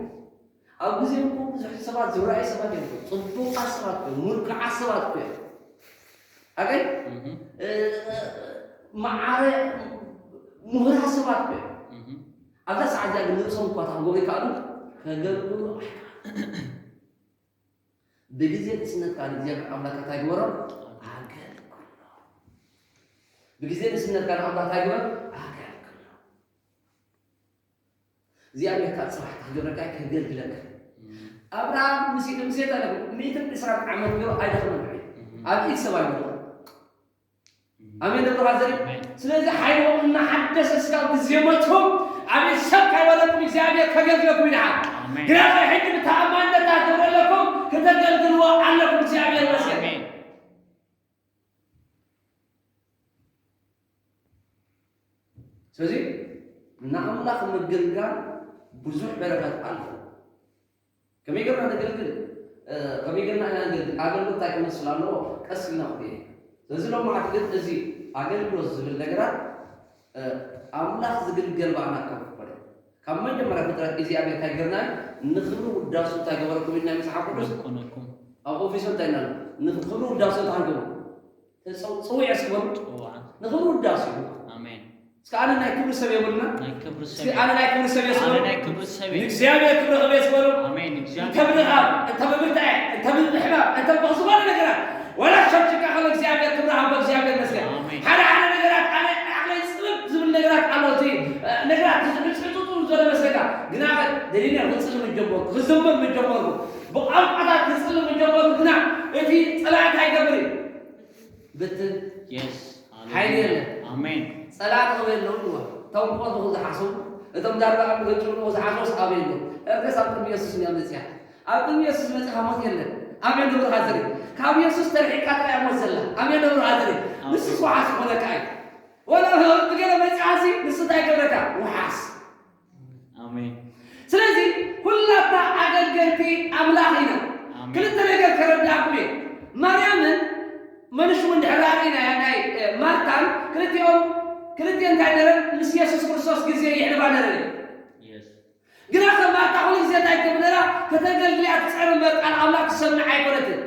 ኣብ ግዜኩም ብዙሕ ሰባት ዝረኣዩ ሰባት እዮም። ፅቡቃት ሰባት እዮም፣ ሙልክዓት ሰባት እዮም። ኣገ ማዓረ ምሁራት ሰባት እዮም። ኣብዛ ሰዓት እዚኣ ግን ንርእሶም እኳ ታንጎ ይከኣሉ ከገልግሉ ኣይከኣሉ። ብግዜ ንእስነትካ ንእግዚኣብሔር ኣምላክ እንታይ ግበሮ? ኣገልግሎ። ብግዜ ንእስነትካ ንኣምላክ እንታይ ግበር? ኣገልግሎ። እግዚኣብሔር ካብ ጽባሕ ክገብረካ ከገልግለካ። ኣብርሃም ምስ ኢድ ምስ የታለ ሚእትን ዕስራን ዓመት ገይሩ ኣይደኽመን። ኣብ ኢድ ሰብ ኣይወደቐ። ኣሜን ደብረ ሐዘሪ። ስለዚ ሓይሎም እናሓደሰ ስጋብ ግዜ መጥቶ ኣቤት ሰብ ካይበለኩም እግዚኣብሔር ከገልግለኩም ይድሓር። ግና ከ ሕጂ ብተኣማንነት ትገብሩ ኣለኩም ክተገልግልዎ ኣለኩም እግዚኣብሔር ይመስገን። ስለዚ ንኣምላኽ ምግልጋል ብዙሕ በረኸት ኣለዎ። ከመይ ጌርና ነገልግል? ከመይ ጌርና ኢና ነገልግል? ኣገልግሎት እንታይ ክመስል ኣለዎ? ቀስ ኢልና ክንሪኦ ኢና። ስለዚ ሎማዓንቲ ግን እዚ ኣገልግሎት ዝብል ነገራት ኣምላኽ ዝግልገል ባዕልና ከም ዝኾነ ካብ መጀመርያ ፍጥረት እግዚኣብሔር እንታይ ጌርና ንኽብሪ ውዳሱ እንታይ ገበረኩም ኢልና መጽሓፍ ቅዱስ ኮነኩም ኣብ ኦፊሶ እንታይ ኢና ንኽብሪ ውዳሱ እንታይ ገበሩ ተጸው- ጽውዕ እስኪ በሉ። ጽውዓት። ንኽብሪ ውዳሴ እዩ። ኣሜን። እስከ ኣነ ናይ ክብሪ ሰብ የብልና። ናይ ክብሪ ሰብ እስኪ ኣነ ናይ ክብሪ ሰብ እየ ኣነ ስበሉ። ናይ ክብሪ ሰብ እየ። ንእግዚኣብሔር ክብሪ ክብ የስበሉ። ኣሜን። እንተ እግዚኣብሔር ብድኻም፣ እንተ ብብርታዕ፣ እንተ ብሕማም፣ እንተ ብዝኾነ ነገራት ወላ ሸርሽካ ከሎ እግዚኣብሔር ክብሪ ሃቦ እግዚኣብሔር መስገን። ኣሜን። ሓደ ሓደ ነገራት ኣነ ዓቕለይ ጽብብ ዝብል ነገራት ኣሎ። እቲ ነገራት ዝዕጽጽጡ ዘሎ መስለካ ግና ደሊና ክጽልም ጀመርኩ፣ ክዝምር ጀመርኩ፣ ብቋንቋታት ክጽልም ጀመርኩ። ግና እቲ ጸላእቲ ኣይገብር እዩ ብትን የስ ሓይሊ የለን። ኣሜን። ጸላእቲ ክበይ ኣለዉ ይዋ እቶም ቆርቡ ዝሓስቡ እቶም ዳርባ ኣብ ገጭሩ ዝሓስቡ ኣበይ ኣለዉ? እርገስ ኣብ ቅድሚ የሱስ እያ መጽያ። ኣብ ቅድሚ የሱስ መጽያ ሞት የለን። ኣሜን። ንብርኻ ዘሪ ካብ የሱስ ተርሒቃ ጥራይ ሞት ዘላ። ኣሜን። ንብርኻ ዘሪ ኣሜን። ንሱ ስዋሓስ ዝኾነካ እዩ። ወላ ብገለ መጽያ ሲ ንሱ እንታይ ገብረካ ውሓስ ኣሜን። ስለዚ ኩላትና ኣገልገልቲ ኣምላኽ ኢና። ኣሜን። ክልተ ነገር ከረዳእኩም እየ። ማርያምን መንሽሙ እንድሕር ርኢና ናይ ማርታን ክልቲኦም ክልቲኦም እንታይ ነረን ምስ የሱስ ክርስቶስ ግዜ ይሕልፋ ነረን እየ። የስ። ግና ከም ማርታ ኩሉ ግዜ እንታይ ትብል ነራ ከተገልግልያ ትፀር እምበር ቃል ኣምላኽ ትሰምዕ ኣይኮነትን።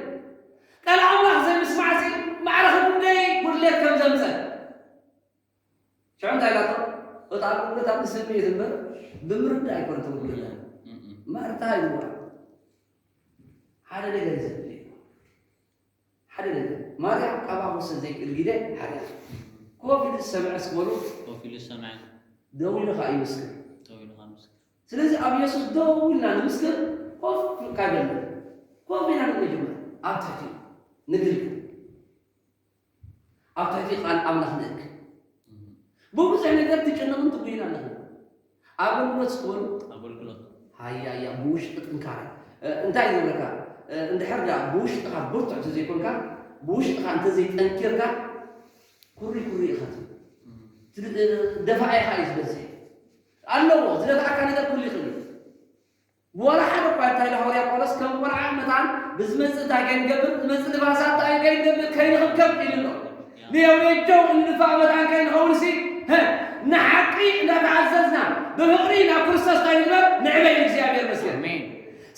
ቃል ኣምላኽ ዘይምስማዕ ሲ ማዕረ ክንደይ ጉድለት ከም ዘምፀ ሽዑ እንታይ ኢላቶ? እታ ኣገልግሎት ኣብ ስምዒት እምበር ብምርዳእ ኣይኮነትን ጉድለት። ማርታ ይዋ ሓደ ነገር እዩ ዘድልዮ። ሓደ ነገር ማርያም ካባኹ ሰብ ዘይክእል ግደ ሓደ ኮፍ ኢሉ ዝሰምዐ ስበሉ ኮፍ ኢሉ ዝሰምዐ ደው ኢሉ ከዓ ይምስክር። ደው ኢሉ ከዓ ይምስክር። ስለዚ ኣብ የሱስ ደው ኢልና ንምስክር ኮፍ ኢልካ ገለ ኮፍ ኢና ንመጀመር ኣብ ትሕቲ ንግልግል ኣብ ትሕቲ ቃል ኣምላኽ ንእክ። ብብዙሕ ነገር ትጭነቕን ትጉይን ኣለኹ። ኣገልግሎት ስትበሉ ኣገልግሎት ሃያ ሃያ ብውሽጢ ጥንካረ እንታይ ይገብረካ? እንድሕር ዳ ብውሽጥኻ ብርቱዕ እንተዘይኮንካ ብውሽጥኻ እንተዘይጠንኪርካ ኩሪ ኩሪ ኢኻ ደፋኤኻ እዩ ዝበዝሕ ኣለዎ። ዝደፍኣካ ነገር ኩሉ ይኽእል እዩ። ዋላ ሓደ እኳ እንታይ ኢሉ ሃዋርያ ጳውሎስ ከም ቆልዓ መታን ብዝመጽእ እንታይ ከይንገብር ዝመጽእ ንፋሳት እንታይ ከይንገብር ከይንኽብከብ ኢሉ ኣሎ። ንየውሬጆ እንፋእ መታን ከይንኸውን ሲ ንሓቂ እንዳተኣዘዝና ብፍቕሪ ናብ ክርስቶስ እንታይ ንግበር ንዕበይ እግዚኣብሔር መስገን።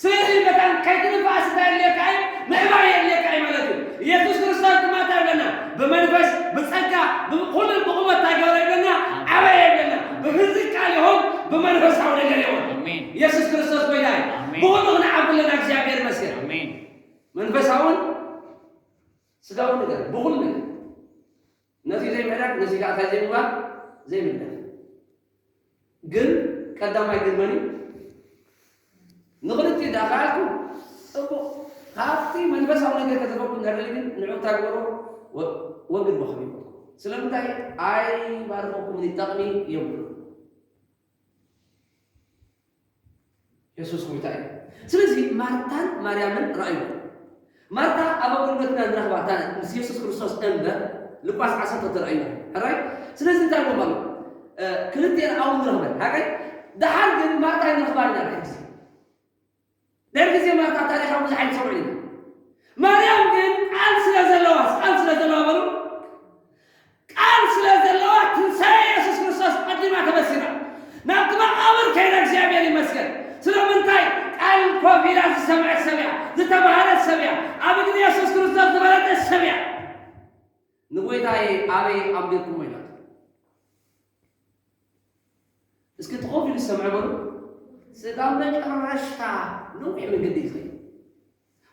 ስለዚ መታን ከይትንፋእ እንታይ የድልየካ እዩ? ምዕባይ የድልየካ እዩ ማለት እዩ። ኢየሱስ ክርስቶስ ድማ እንታይ ይብለና? ብመንፈስ ብጸጋ ብኩሉ ብቑመት እንታይ ገበረ ይብለና? ዓበየ ይብለና። ብፊዚካል ይኹን ብመንፈሳዊ ነገር ይኹን ኣሜን። ኢየሱስ ክርስቶስ ጎይታ እዩ። ኣሜን። ብኹሉ ክንዓብ ኣለና። እግዚኣብሔር ይመስገን። ኣሜን። መንፈሳውን ስጋውን ነገር ብኹሉ ነገር ነዚ ዘይምሕዳግ ነዚ ከዓ እንታይ ዘይምግባር ዘይምሕዳግ ግን ቀዳማይ ግን መን እዩ? ንኽልቲኡ ደኣ ከኣልኩ ጽቡቕ። ካብቲ መንፈሳዊ ነገር ከተፈኩም እንድሕር ግን ንዑ እንታይ ግበሩ? ወ-፣ ወግድ ወሃብ ይበልኩ። ስለምንታይ? ኣይባርኸኩምን ይጠቕሚ የብሉ። የሱስ ጎይታ እዩ። ስለዚ ማርታን ማርያምን ረኣይዎ። ማርታ ኣብ ኣገልግሎትና ንረኽባ እታ ምስ የሱስ ክርስቶስ እምበር ሉቃስ ዓሰርተ ተረኣዩ። ሕራይ? ስለዚ እንታይ ኢሎም ኣሎ? እ፣ ክልቲኤን ኣብኡ ንረኽበን። ሓቀይ? ደሓር ግን ማርታ ኣይንረኽባን ኢና ድሕር ግዜ። ድሕር ግዜ ማርታ ታሪኻ ብዙሕ ኣይንሰምዕን ኢና። ማርያም ግን ቃል ስለ ዘለዋ፣ ቃል ስለ ዘለዋ በሉ፣ ቃል ስለ ዘለዋ ትንሳኤ የሱስ ክርስቶስ ቀዲማ ተበሲራ። ናብቲ መቓብር ከይዳ እግዚኣብሔር ይመስገን። ስለምንታይ? ቃል ኮፍ ኢላ ዝሰምዐት ሰብ እያ፣ ዝተባህለት ሰብ እያ፣ ኣብ እግሪ የሱስ ክርስቶስ ዝበለጸት ሰብ እያ። ንጎይታዬ ኣበይ ኣንቢርኩሞ ኢላቶ። እስኪ እቲ ኮፍ ኢሉ ዝሰምዐ በሉ። ስጋብ መጨረሻ ነዊሕ መንገዲ እዩ ዝኸይድ።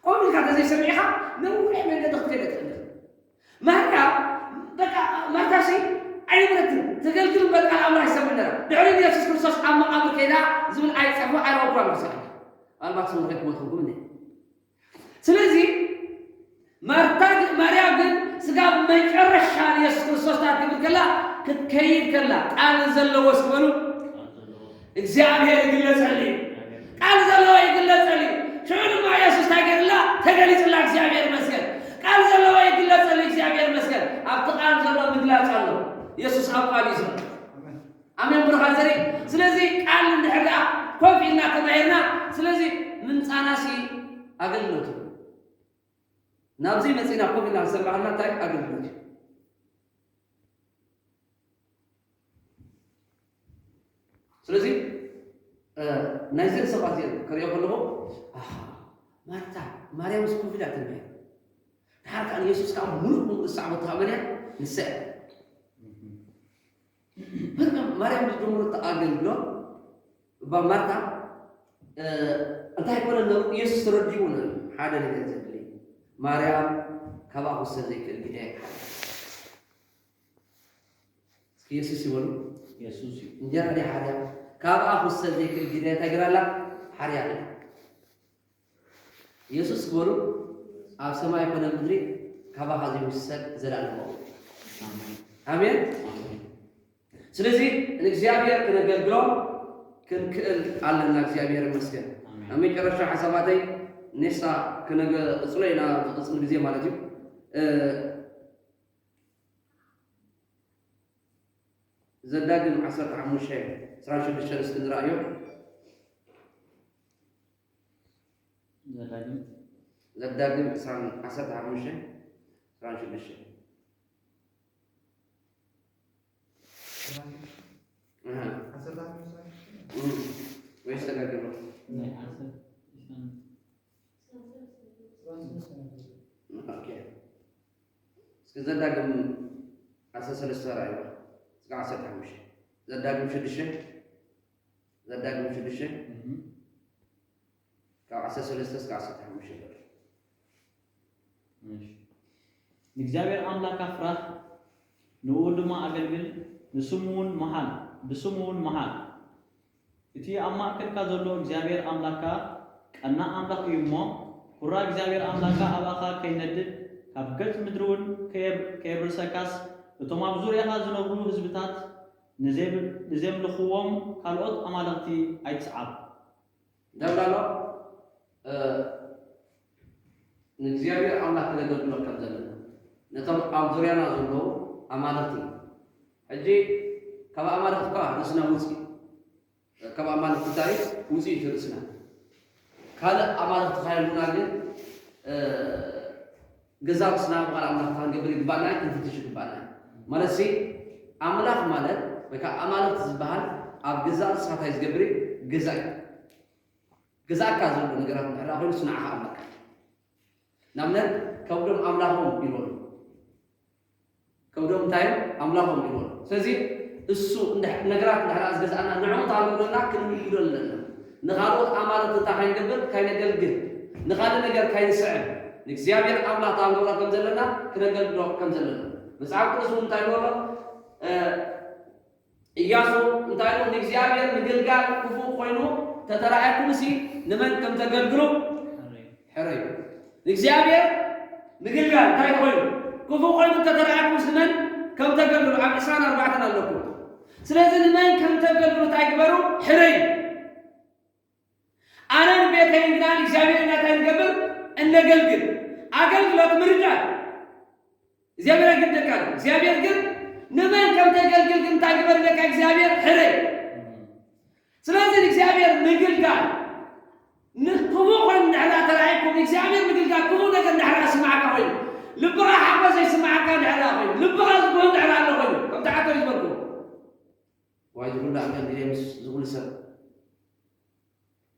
ኮፍ ኢልካ እንተዘይሰሚዕካ ነዊሕ መንገዲ ክትከይድ ኣይትኽእልን። ማርያም በቃ ማርታሲ ኣይነበረትን። ተገልግል እምበር ቃል ኣምላኽ ይሰምዕ ነራ። ድሕሪ ንየሱስ ክርስቶስ ኣብ መቓብር ከይዳ ዝብል ኣይጸፍኦ ኣይረኸብኩን ኣብ ነብሰይ። ምናልባት ስሙ ረኪቦ ትኸውን እንዴ? ስለዚ ማርታ ግ-፣ ማርያም ግን ስጋብ መጨረሻ ንየሱስ ክርስቶስ እንታይ ክትብል ከላ፣ ክትከይድ ከላ ቃል ዘለዎ እስኪ በሉ እግዚኣብሔር ይግለጸልይ። ቃል ዘለዎ ይግለጸልይ። ሽዑ ድማ የሱስ እንታይ ገይርላ? ተገሊጽላ። እግዚኣብሔር ይመስገን። ቃል ዘለዎ ይግለጸልይ። እግዚኣብሔር ይመስገን። ኣብቲ ቃል ዘሎ ምግላጽ ኣሎ። የሱስ ኣብ ቃል እዩ ዘሎ። ኣሜን ብሩኻት ዘርኢ። ስለዚ ቃል እንድሕር ደኣ ኮፍ ኢልና ተማሂርና፣ ስለዚ ምምጻናሲ ኣገልግሎት እዩ። ናብዚ መጺና ኮፍ ኢልና ዝሰማዕና እንታይ ኣገልግሎት እዩ። ስለዚ፣ እ፣ ናይዘን ሰባት እዚአን ክሪኦ ከለኹ፣ ኣሃ፣ ማርታ፣ ማርያምስ ኮፍ ኢላ ትንበያ። ድሓር ከኣ ንየሱስ ከኣ ምሉእ ብምሉእ ዝሰዓበቶ ከኣ መን እያ? ንሳ እያ። ማርያም፣ ማርያም ዝጀመረቶ ኣገልግሎት፣ እባ ማርታ፣ እ፣ እንታይ ኮነ ነሩ? ኢየሱስ ተረዲኡ ነሩ። ሓደ ነገር ዘድሊ፣ ማርያም ካብኣ ክውሰድ ዘይክእል ግዳይ ሓደ። እስኪ ኢየሱስ ይበሉ። ኢየሱስ እዩ። እንጀራ ድያ ሓርያ? ካብኣ ክውሰድ ዘይክእል ግዳይ እንታይ ገይራ ኣላ? ሓርያ ኣላ። ኢየሱስ ክበሉ ኣብ ሰማይ ኮነ ምድሪ ካባኻ ዘይውሰድ ዘላለማዊ። ኣሜን። ኣሜን። ኣሜን። ስለዚ ንእግዚኣብሔር ክነገልግሎ ክንክእል ኣለና። እግዚኣብሔር ይመስገን። ኣሜን። ኣብ መጨረሻ ሓሳባተይ ኔሳ ክነገ-፣ ቅጽሎ ኢና፣ ዝቕጽል ግዜ ማለት እዩ። እ፣ ዘዳግም ዓሰርተ ሓሙሽተ ዕስራን ሽዱሽተን እስኪ ንርኣዮ። ዘዳግም። ዘዳግም ዕስራን፣ ዓሰርተ ሓሙሽተ ዕስራን ሽዱሽተ። ኣሃ። እም። ወይስ ተጋግሎ? ናይ ዓሰርተ፣ ኦኬ። እስኪ ዘዳግም ዓሰርተ ሰለስተ ራእይዋ። እስከ ዓሰርተ ሓሙሽተ። ዘዳግም ሽዱሽተ። ዘዳግም ሽዱሽተ። እም። ካብ ዓሰርተ ሰለስተ እስከ ዓሰርተ ሓሙሽተ ዘሎ። እሺ። ንእግዚኣብሔር ኣምላኽካ ፍራሕ፣ ንእኡ ድማ ኣገልግል፣ ንስሙ እውን መሃል፣ ብስሙ እውን መሃል። እቲ ኣብ ማእከልካ ዘሎ እግዚኣብሔር ኣምላኽካ ቀናእ ኣምላኽ እዩ እሞ፣ ሁራ እግዚኣብሔር ኣምላኽካ ኣባኻ ከይነድድ፣ ካብ ገጽ ምድሪ እውን ከየብ-፣ ከየብርሰካስ፣ እቶም ኣብ ዙርያኻ ዝነብሩ ህዝብታት ንዜብ-፣ ንዜምልኽዎም ካልኦት ኣማልኽቲ ኣይትስዓብ። እንታይ ብላ ኣሎ? እ፣ ንእግዚኣብሔር ኣምላኽ ክነገልግሎ ከም ዘለና፣ ነቶም ኣብ ዙርያና ዘለዉ ኣማልኽቲ። ሕጂ ካብ ኣማልኽቲ እኳ ርእስና ውፅእ፣ ካብ ኣማልኽቲ እንታይ ውፅእ እቲ ርእስና። ካልእ ኣማልኽቲ ካየሉና ግን፣ እ፣ ገዛ ርእስና ብኻልእ ኣምላኽ ክንገብር ይግባእና፣ ክንፍትሽ ይግባእና። ማለት ሲ፣ ኣምላኽ ማለት ወይ ከዓ ኣማልኽቲ ዝበሃል ኣብ ገዛ ርእስኻ እንታይ ዝገብር እዩ? ገዛ እዩ። ገዛእካ ዘሎ ነገራት እንድሕር ደኣ ኮይኑ፣ እሱ ንዓኻ ኣለካ። ንኣብነት፣ ከብዶም ኣምላኾም ኢልዎ ኣሎ። ከብዶም እንታይ እዮም? ኣምላኾም ኢልዎ ኣሎ። ስለዚ፣ እሱ እንድሕ-፣ ነገራት እንድሕር ደኣ ዝገዝኣና፣ ንዕኡ ተኣንግዶና ክንምልክዶ ኣለና። ንኻልኦት ኣማልኽቲ እንታይ ካይንገብር? ካይነገልግል። ንኻልእ ነገር ካይንስዕብ። ንእግዚኣብሔር ኣምላኽ ተኣንግዶ ከም ዘለና፣ ክነገልግሎ ከም ዘለና። መጽሓፍ ቅዱስ እውን እንታይ ኢልዎ ኣሎ? እ፣ ኢያሱ እንታይ ኢሉ? ንእግዚኣብሔር ምግልጋል ክፉእ ኮይኑ ተተራኣየኩምሲ ንመን ከም ተገልግሉ ሕረዩ። ንእግዚኣብሔር ምግልጋል እንታይ ኮይኑ? ክፉእ ኮይኑ እንተተራእየኩምስ ንመን ከም ተገልግሉ ኣብ ዕስራን ኣርባዕተን ኣለኩም። ስለዚ ንመን ከም ተገልግሉ እንታይ ግበሩ? ሕረዩ። ኣነን ቤተይን ግና ንእግዚኣብሔር ኢና እንታይ ንገብር? እነገልግል። ኣገልግሎት ምርጫ እዩ። እግዚኣብሔር ኣይግደካን። እግዚኣብሔር ግን ንመን ከም ተገልግል ግን እንታይ ግበር ኢለካ? እግዚኣብሔር ሕረይ። ስለዚ ንእግዚኣብሔር ምግልጋል ንክፉእ ኮይኑ እንድሕር ተራእየኩም፣ ንእግዚኣብሔር ምግልጋል ክፉእ ነገር እንድሕር ስማዕካ ኮይኑ፣ ልብኻ ሓጎስ ዘይስማዓካ እንድሕር ኮይኑ፣ ልብኻ ዝጎህ እንድሕር ኣሎ ኮይኑ፣ ከምቲ ዓቶ ዝበልኩ፣ ዋይ ዝኹሉ ኣገልግለ ምስ ዝኹሉ ሰብ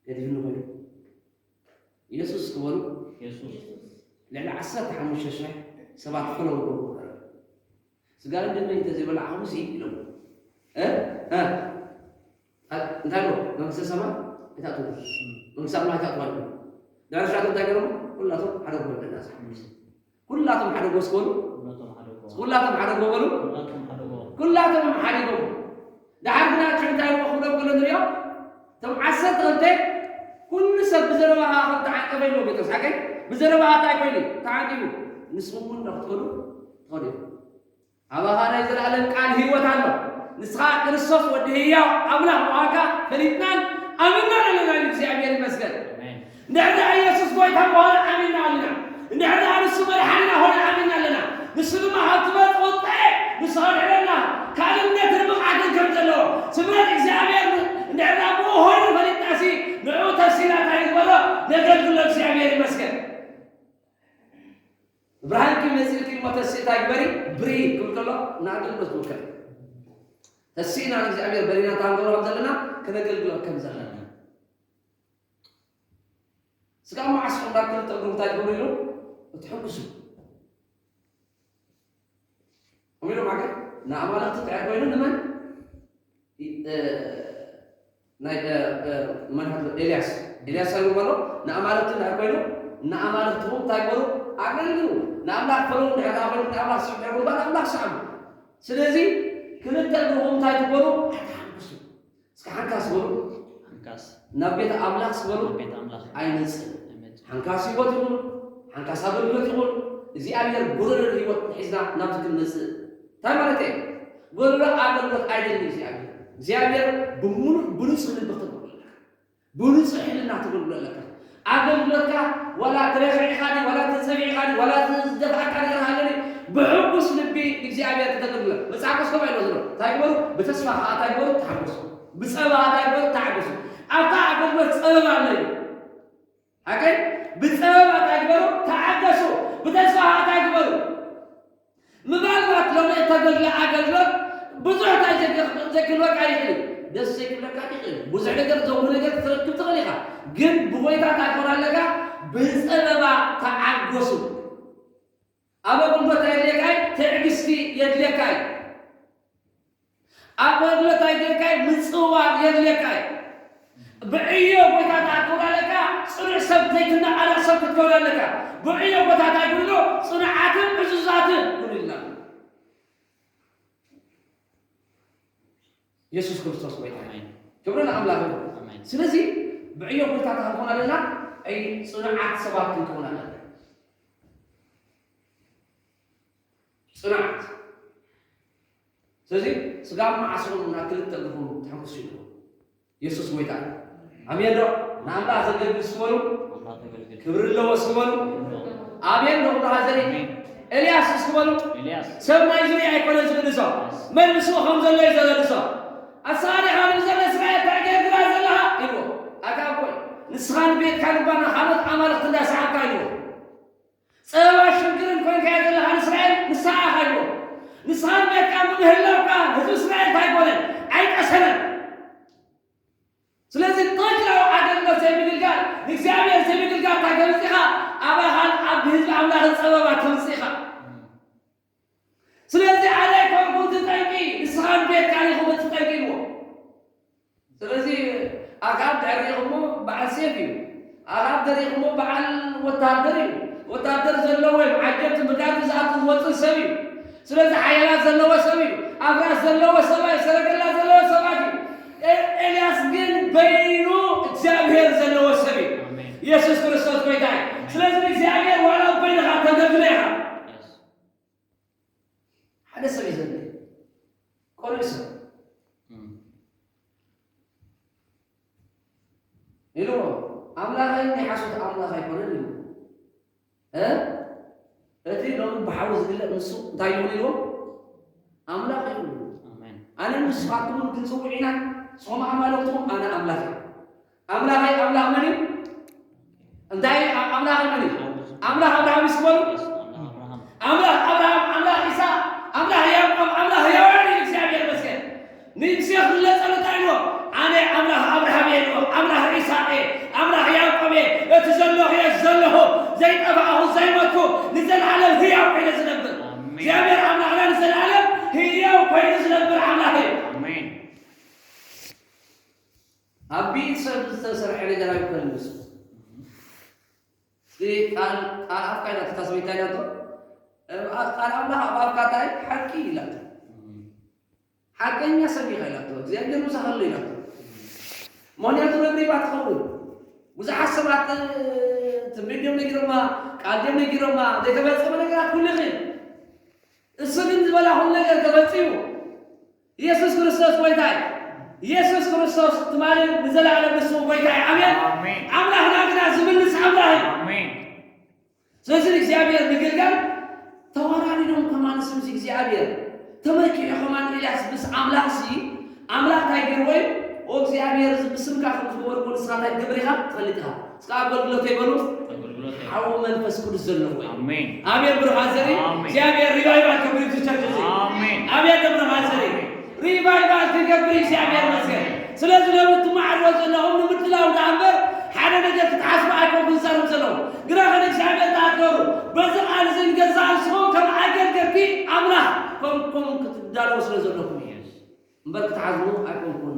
ገዲፍኒ ኮይኑ፣ ኢየሱስ ክበሉ የሱስ ልዕሊ ዓሰርተ ሓሙሽተ ሽሕ ሰባት ፈለው ገብሩ። ስጋን ደመይ እንተዘይበላዕኹምሲ ኢሎም። እ? እ? እንታይ ብሎ? መንግስተ ሰማይ ኣይትኣትዉ። መንግስተ ኣምላኽ ኣይትኣትዋ ኢሎም። ድሕሪ ሽዓቶም እንታይ ገይሮም? ኩላቶም ሓደ ጎበና። ኩላቶም ሓደ ጎስ በሉ። ኩላቶም ሓደ ጎ- ኩላቶም ሓደ ጎበሉ። ኩላቶም ሓደ ጎ- ኩላቶም ሓደ ጎ- ድሓር ግና ሽዑ እንታይ ኢልዎ ክብሎም ከሎ ንሪኦ? እቶም ዓሰርተ ክልተ ኩሉ ሰብ ብዘረባኻ ከም ተዓንቀፈ ኢልዎ ጴጥሮስ። ሓቀይ? ብዘረባኻ እንታይ ኮይኑ? ተዓንቂፉ። ንስኹም እውን እንዳኽትከዱ ትኸዱ ኢኹም። ኣባኻ ናይ ዘለኣለም ቃል ህይወት ኣሎ። ንስኻ ክርስቶስ ወዲ ህያው ኣምላኽ ምዃንካ ፈሊጥናን ኣሚንናን ኣለና። እግዚኣብሔር ይመስገን። ኣሜን። እንድሕር ደኣ ኢየሱስ ጎይታ ምዃኑ ኣሚንና ኣለና። እንድሕር ደኣ ንሱ መድሓኒና ኾነ ኣሚንና ኣለና። ንሱ ድማ ካብ ትመጽእ ቁጥዐ ንስኻ ድሕረና ካልእነትን ብቕዓትን ከም ዘለዎ ስምረት እግዚኣብሔር እንድሕር ደኣ ብኡ ኾይኑ ፈሊጥናሲ ንዕኡ ተሲና እንታይ ንግበሮ? ነገልግሎ። እግዚኣብሔር ይመስገን። ብርሃንኪ መጺእልኪ እሞ ተስኢ እንታይ ግበሪ? ብሪ ክብል ከሎ ንኣገልግሎት ዝውክል። ተሲእና ንእግዚኣብሔር በሪና እንታይ ክንገብሮ ከም ዘለና? ከነገልግሎ ከም ዘለና። ስጋብ መዓስ ኢኹም ናብ ክልተ እግሩ እንታይ ትገብሩ ኢሉ? እትሕጉሱ። እሚሉ ማለት ንኣማልኽቲ እንታይ ኮይኑ ንመን? እ፣ ናይ፣ እ፣ እ፣ መን ሃሎ? ኤልያስ። ኤልያስ እንታይ በሎ? ንኣማልኽቲ እንታይ ኮይኑ ንኣማልኽትኹም እንታይ በሉ? ኣገልግሉ። ንኣምላኽ ፈለዉ እንድሕር ደኣ ኮይኑ ንኣምላኽ ስዕቡ እንድሕር በሉ፣ ንኣምላኽ ስዓሙ። ስለዚ ክልተ እግርኹም እንታይ ትበሉ? ኣይትሓንክሱ። እስከ ሓንካስ በሉ። ሓንካስ። ናብ ቤት ኣምላኽ ስበሉ። ናብ ቤት ኣምላኽ። ኣይመጽእ። ኣይመጽእ። ሓንካስ ህይወት ይኹን፣ ሓንካስ ኣገልግሎት ይኹን፣ እግዚኣብሔር ጎደሎ ህይወት ሒዝና ናብዚ ክንመጽእ። እንታይ ማለት እዩ? ጎደሎ ኣገልግሎት ኣይደልን እግዚኣብሔር። እግዚኣብሔር ብምሉእ ብንጹህ ልቢ ክትብሉ ኣለካ። ብንጹህ ሕልና ትብሉ ኣለካ። ኣገልግሎትካ ዋላ ትረኽዕ ኢኻ ድዩ፣ ዋላ ትጸብዕ ኢኻ ድዩ፣ ዋላ ዝደፍኣካ ነገር ሃለ ድዩ፣ ብሕጉስ ልቢ እግዚኣብሔር ክተገልግሎ። መጽሓፍ ቅዱስ ከምኡ ኢሉ ዘሎ። እንታይ ግበሩ? ብተስፋ ኸዓ እንታይ ግበሩ? ተሓጎሱ። ብጸባ እንታይ ግበሩ? ተሓጎሱ። ኣብታ ኣገልግሎት ጸበባ ኣሎ እዩ። ሓቀይ? ብጸበባ እንታይ ግበሩ? ተሓገሱ። ብተስፋ ኸዓ እንታይ ግበሩ? ምናልባት ሎሚ እተገልግሎ ኣገልግሎት ብዙሕ እንታይ ዘግ-፣ ዘክልወካ ይኽእል እዩ። ደስ ዘይክብለካ ይኽእል እዩ። ብዙሕ ነገር፣ ዘውህ ነገር ክትረክብ ትኽእል ኢኻ። ግን ብጎይታ እንታይ ክኾን ኣለካ? ብጸበባ ተዓገሱ። ኣብ ኣገልግሎት የድልየካ እዩ፣ ትዕግስቲ የድልየካ እዩ። ኣብ ኣገልግሎት የድልየካ እዩ፣ ምጽዋር የድልየካ እዩ። ብዕዮ ጎይታ እንታይ ክትከውን ኣለካ? ጽኑዕ ሰብ፣ ዘይትነቓነቕ ሰብ ክትከውን ኣለካ። ብዕዮ ጎይታ እንታይ ክብሎ? ጽኑዓትን ዕዙዛትን ኩኑ ኢልና። የሱስ ክርስቶስ ጎይታ። ኣሜን። ክብሪ ንኣምላኽ ይኹን። ኣሜን። ስለዚ ብዕዮ ጎይታ እንታይ ክንከውን ኣለና? ኣይ ጽኑዓት ሰባት ክንከውን ኣለና። ጽኑዓት። ስለዚ ስጋብ መዓስ ኢኹም ናብ ክልተ እግርኹም ትሕንክሱ ኢኹም? የሱስ ጎይታ። ኣሜን ዶ? ንኣምላኽ ዘገልግል እስኪ በሉ። ኣምላኽ ዘገልግል። ክብሪ ኣለዎ እስኪ በሉ። ክብሪ ኣለዎ። ኣሜን ዶ? ክብሪ ሃዘኒ። ኣሜን። ኤልያስ እስኪ በሉ። ኤልያስ። ሰብ ናይ ዙርያ ኣይኮነን ዝግንዞ። መን ምስኡ ከም ዘሎ እዩ ዘገንዞ። ኣስኻ ዲኻ ንብዘለ እስራኤል እንታይ ገይርካ ዘለኻ? ኢልዎ። ኣታ እኮ ንስኻን ቤትካን እባ ንኻልኦት ኣማልኽቲ እንዳሰዓብካ ኢልዎ። ጸበባ ሽግርን ኮይንካዮ ዘለኻ ንእስራኤል ንስኻ ኢኻ ኢልዎ። ንስኻን ቤትካን ብምህላውካ ህዝቢ እስራኤል እንታይ ኣይኮነን? ኣይቀሰነን። ስለዚ ጠቅላላ ኣገልግሎት ዘይምግልጋል፣ ንእግዚኣብሔር ዘይምግልጋል እንታይ ከምጽእ ኢኻ? ኣባኻን ኣብ ህዝቢ ኣምላኽን ጸበባ ተምጽእ ኢኻ። ስለዚ ኣነ ኣይኮንኩን እቲ ጠንቂ፣ ንስኻን ቤትካን ኢኹም እቲ ጠንቂ ኢልዎ። ስለዚ ኣኽዓብ ድሕሪ ሪኢኹሞ በዓል ሴፍ እዩ። ኣኽዓብ ተሪኢኹሞ በዓል ወታደር እዩ። ወታደር ዘለዎ እዩ። ዓጀብቲ ብጋርዲ ዝኣቱ ዝወፅእ ሰብ እዩ። ስለዚ ሓይላት ዘለዎ ሰብ እዩ። ኣፍራስ ዘለዎ ሰብኣይ፣ ሰረገላ ዘለዎ ሰባት እዩ። ኤ-፣ ኤልያስ ግን በይኑ እግዚኣብሔር ዘለዎ ሰብ እዩ። ኣሜን። የሱስ ክርስቶስ ጎይታ እዩ። ኣሜን። ስለዚ እግዚኣብሔር ዋላ ኣብ በይንኻ ተገድሎ ኢኻ። የስ። ሓደ ሰብ እዩ ዘድሊ። ቆልዑ ሰብ። እም። ኢልዎ፣ ኣምላኸይ ናይ ሓሶት ኣምላኽ ኣይኮነን ኢሉ። እ? እቲ ሎሚ ብሓዊ ዝግለጥ ንሱ እንታይ ይኹን ኢልዎ? ኣምላኽ ይኹን ኢልዎ። ኣሜን። ኣነ ንስኻትኩምን ክንጽውዕ ኢና፣ ንስኹም ኣማልኽትኹም፣ ኣነ ኣምላኽ እየ። ኣምላኸይ ኣምላኽ መን እዩ? እንታይ ኣ-፣ ኣምላኸይ መን እዩ? ኣምላኽ ኣብርሃም እዩ ዝበሉ? ኣምላኽ ኣብርሃም። ኣምላኽ ኣብርሃም፣ ኣምላኽ ኢሳቅ፣ ኣምላኽ ያዕቆብ፣ ኣምላኽ ሕያዋን እዩ። እግዚኣብሔር ይመስገን። ንሙሴ ክግለጸሉ እንታይ ኢልዎ? ኣነ ኣምላኽ ኣብርሃም እየ ኢልዎ፣ ኣምላኽ ኢሳቅ እየ፣ ኣምላኽ ያዕቆብ እየ፣ እቲ ዘለኹ እየ ዘለኹ፣ ዘይጠፋእኹ፣ ዘይሞትኩ፣ ንዘለኣለም ህያው ኮይነ ዝነብር። ኣሜን። እግዚኣብሔር ኣምላኽና ንዘለኣለም ህያው ኮይኑ ዝነብር ኣምላኽ እዩ። ኣሜን። ኣብ ብኢድ ሰብ ዝተሰርሐ ነገር ኣይኮነን ንሱ። እዚ ቃል፣ ቃል ኣፍካ ኢላ እታ ሰበይቲ ኢላቶ፣ እ፣ ቃል ኣምላኽ ኣብ ኣፍካ እንታይ ሓቂ ኢላቶ። ሓቀኛ ሰብ ኢኻ ኢላቶ። እግዚኣብሔር ምሳኻ ኣሎ ኢላቶ። ምኽንያቱ ረብሪባ ትኸውን። ብዙሓት ሰባት፣ እ፣ ትንቢት ድዮም ነጊሮማ፣ ቃል ድዮም ነጊሮማ፣ ዘይተፈጸመ ነገራት ኩሉ ይኽእል። እሱ ግን ዝበላ ኩሉ ነገር ተፈጺሙ። ኢየሱስ ክርስቶስ ጎይታ እዩ። ኢየሱስ ክርስቶስ ትማሊ ንዘለኣለም ንሱ ጎይታ እዩ። ኣሜን። ኣሜን። ኣምላኽና ግና ዝምልስ ኣምላኽ እዩ። ኣሜን። ስለዚ ንእግዚኣብሔር ምግልጋል ተወራሪዶም ከማን ስምሲ እግዚኣብሔር ተመኪዑ ከማን ኤልያስ ምስ ኣምላኽሲ ኣምላኽ እንታይ ገይርዎ እዩ? ኦ እግዚኣብሔር፣ እዚ ብስምካ ከም ዝገበርኩ ንስኻ እንታይ ትገብር ኢኻ? ትፈልጥ ኢኻ። እስከ ኣገልግሎተይ በሉ። ኣገልግሎተይ። ሓዊ መንፈስ ቅዱስ ዘለዎ እዩ። ኣሜን። ኣሜን ብሩኻት ዘርኢ። ኣሜን። እግዚኣብሔር ሪቫይቫል ከብሪ እዚ ቸርች እዚ። ኣሜን። ኣሜን ብሩኻት ዘርኢ። ኣሜን። ሪቫይቫል ክገብር እግዚኣብሔር ይመስገን። ስለዚ ሎሚ እትመዓድዎ ዘለኹም ንምድላው ደኣ እምበር ሓደ ነገር ክትሓስቡ ኣይኮንኩን ዝዛረብ ዘለኹ። ግና ግን እግዚኣብሔር ተኣከሩ። በዚ ቃል እዚ ንገዛእ ርእስኹም ከም ኣገልገልቲ ኣምላኽ ኮንኩም ክትዳለዉ ስለ ዘለኹም እዩ። እምበር ክትሓዝኑ ኣይኮንኩን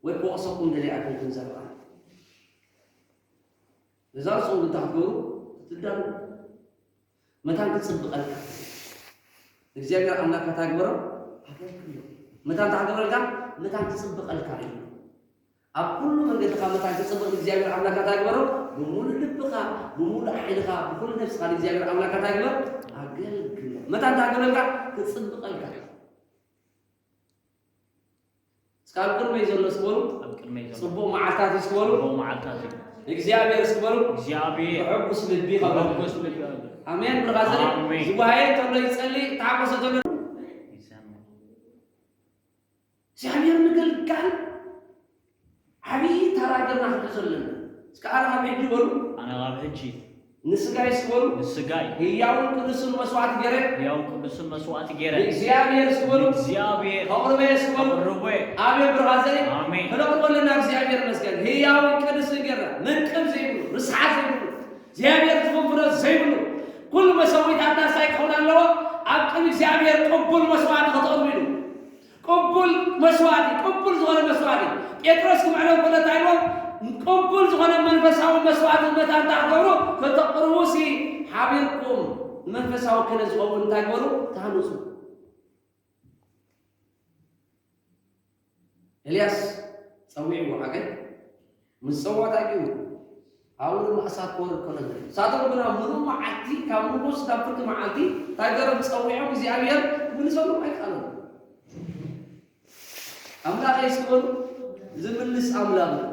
ወይ ክወቕሰኩም ደልየ ኣይኮንኩን ዘረባ። ነዛ ርእስኹም ግን ተኣከሩ ክትዳለዉ። መታን ክጽብቐልካ እግዚኣብሔር ኣምላኽካ እንታይ ግበሮ? ኣገልግሎ። መታን እንታይ ክገብረልካ? መታን ክጽብቐልካ እዩ። ኣብ ኩሉ መንገድኻ መታን ክጽብቕ እግዚኣብሔር ኣምላኽካ እንታይ ግበሮ? ብምሉእ ልብኻ፣ ብምሉእ ሓይልኻ፣ ብኩሉ ነፍስኻ ንእግዚኣብሔር ኣምላኽካ እንታይ ግበር? ኣገልግሎ። መታን እንታይ ክገብረልካ? ክጽብቐልካ እዩ። እስከ ኣብ ቅድመይ ዘሎ እስኪ በሉ። ኣብ ቅድመይ ዘሎ። ጽቡቕ መዓልታት እዩ እስኪ በሉ። ጽቡቕ መዓልታት እዩ። እግዚኣብሔር እስኪ በሉ። እግዚኣብሔር። ብሕጉስ ልቢ ከብረልኩም። ብሕጉስ ልቢ ከብረልኩም። ኣሜን። ብርኻ ዘሪ ኣሜን። ዝጓሃየ እንተሎ ይጸሊ፣ ተሓጎሰ እንተሎ ይሰምዕ። እግዚኣብሔር ምግልጋል ዓብዪ ተራ ጌርና ክንሕዞ ኣለና። እስከ ኣነ ካብ ሕጂ በሉ። ኣነ ካብ ሕጂ ንስጋይ እስኪ በሉ። ንስጋይ ህያውን ቅዱስን መስዋዕቲ ገይረ። ህያውን ቅዱስን መስዋዕቲ ገይረ። ንእግዚኣብሔር እስኪ በሉ። ንእግዚኣብሔር ከቕርበ እስኪ በሉ። ከቕርቦ። ኣሜን ብርኻ ዘይ ኣሜን። ከነቕርቦ ኣለና። እግዚኣብሔር ይመስገን። ህያውን ቅዱስን ገይረ። መንቅብ ዘይብሉ፣ ርስሓት ዘይብሉ፣ እግዚኣብሔር ዝፍንፍኖ ዘይብሉ፣ ኩሉ መሰዊታትና እንታይ ክኸውን ኣለዎ? ኣብ ቅድሚ እግዚኣብሔር ቅቡል መስዋዕቲ ከተቕርቡ ኢሉ። ቅቡል መስዋዕቲ፣ ቅቡል ዝኾነ መስዋዕቲ። ጴጥሮስ ክምዕዶ ከሎ እንታይ ኢልዎ? ቅቡል ዝኾነ መንፈሳዊ መስዋዕቲ መታን እንታይ ክትገብሩ? ከተቕርቡሲ ሓቢርኩም መንፈሳዊ ክህነት ዝኸውን እንታይ ግበሩ? ተሃንጹ። ኤልያስ ጸዊዕዎ ሓገዝ ምስ ጸውዖ እንታይ ገይሩ? ኣብኡ ድማ እሳት ክወርድ ከሎ ንርኢ። ንሳቶም ግና ምሉእ መዓልቲ ካብ ንጉስ ካብ ፍርቂ መዓልቲ እንታይ ገይሮም? ጸዊዖም እግዚኣብሔር ክምልሰሎም ኣይከኣሎምን። ኣምላኸይ እስኪ በሉ፣ ዝምልስ ኣምላኽ እዩ።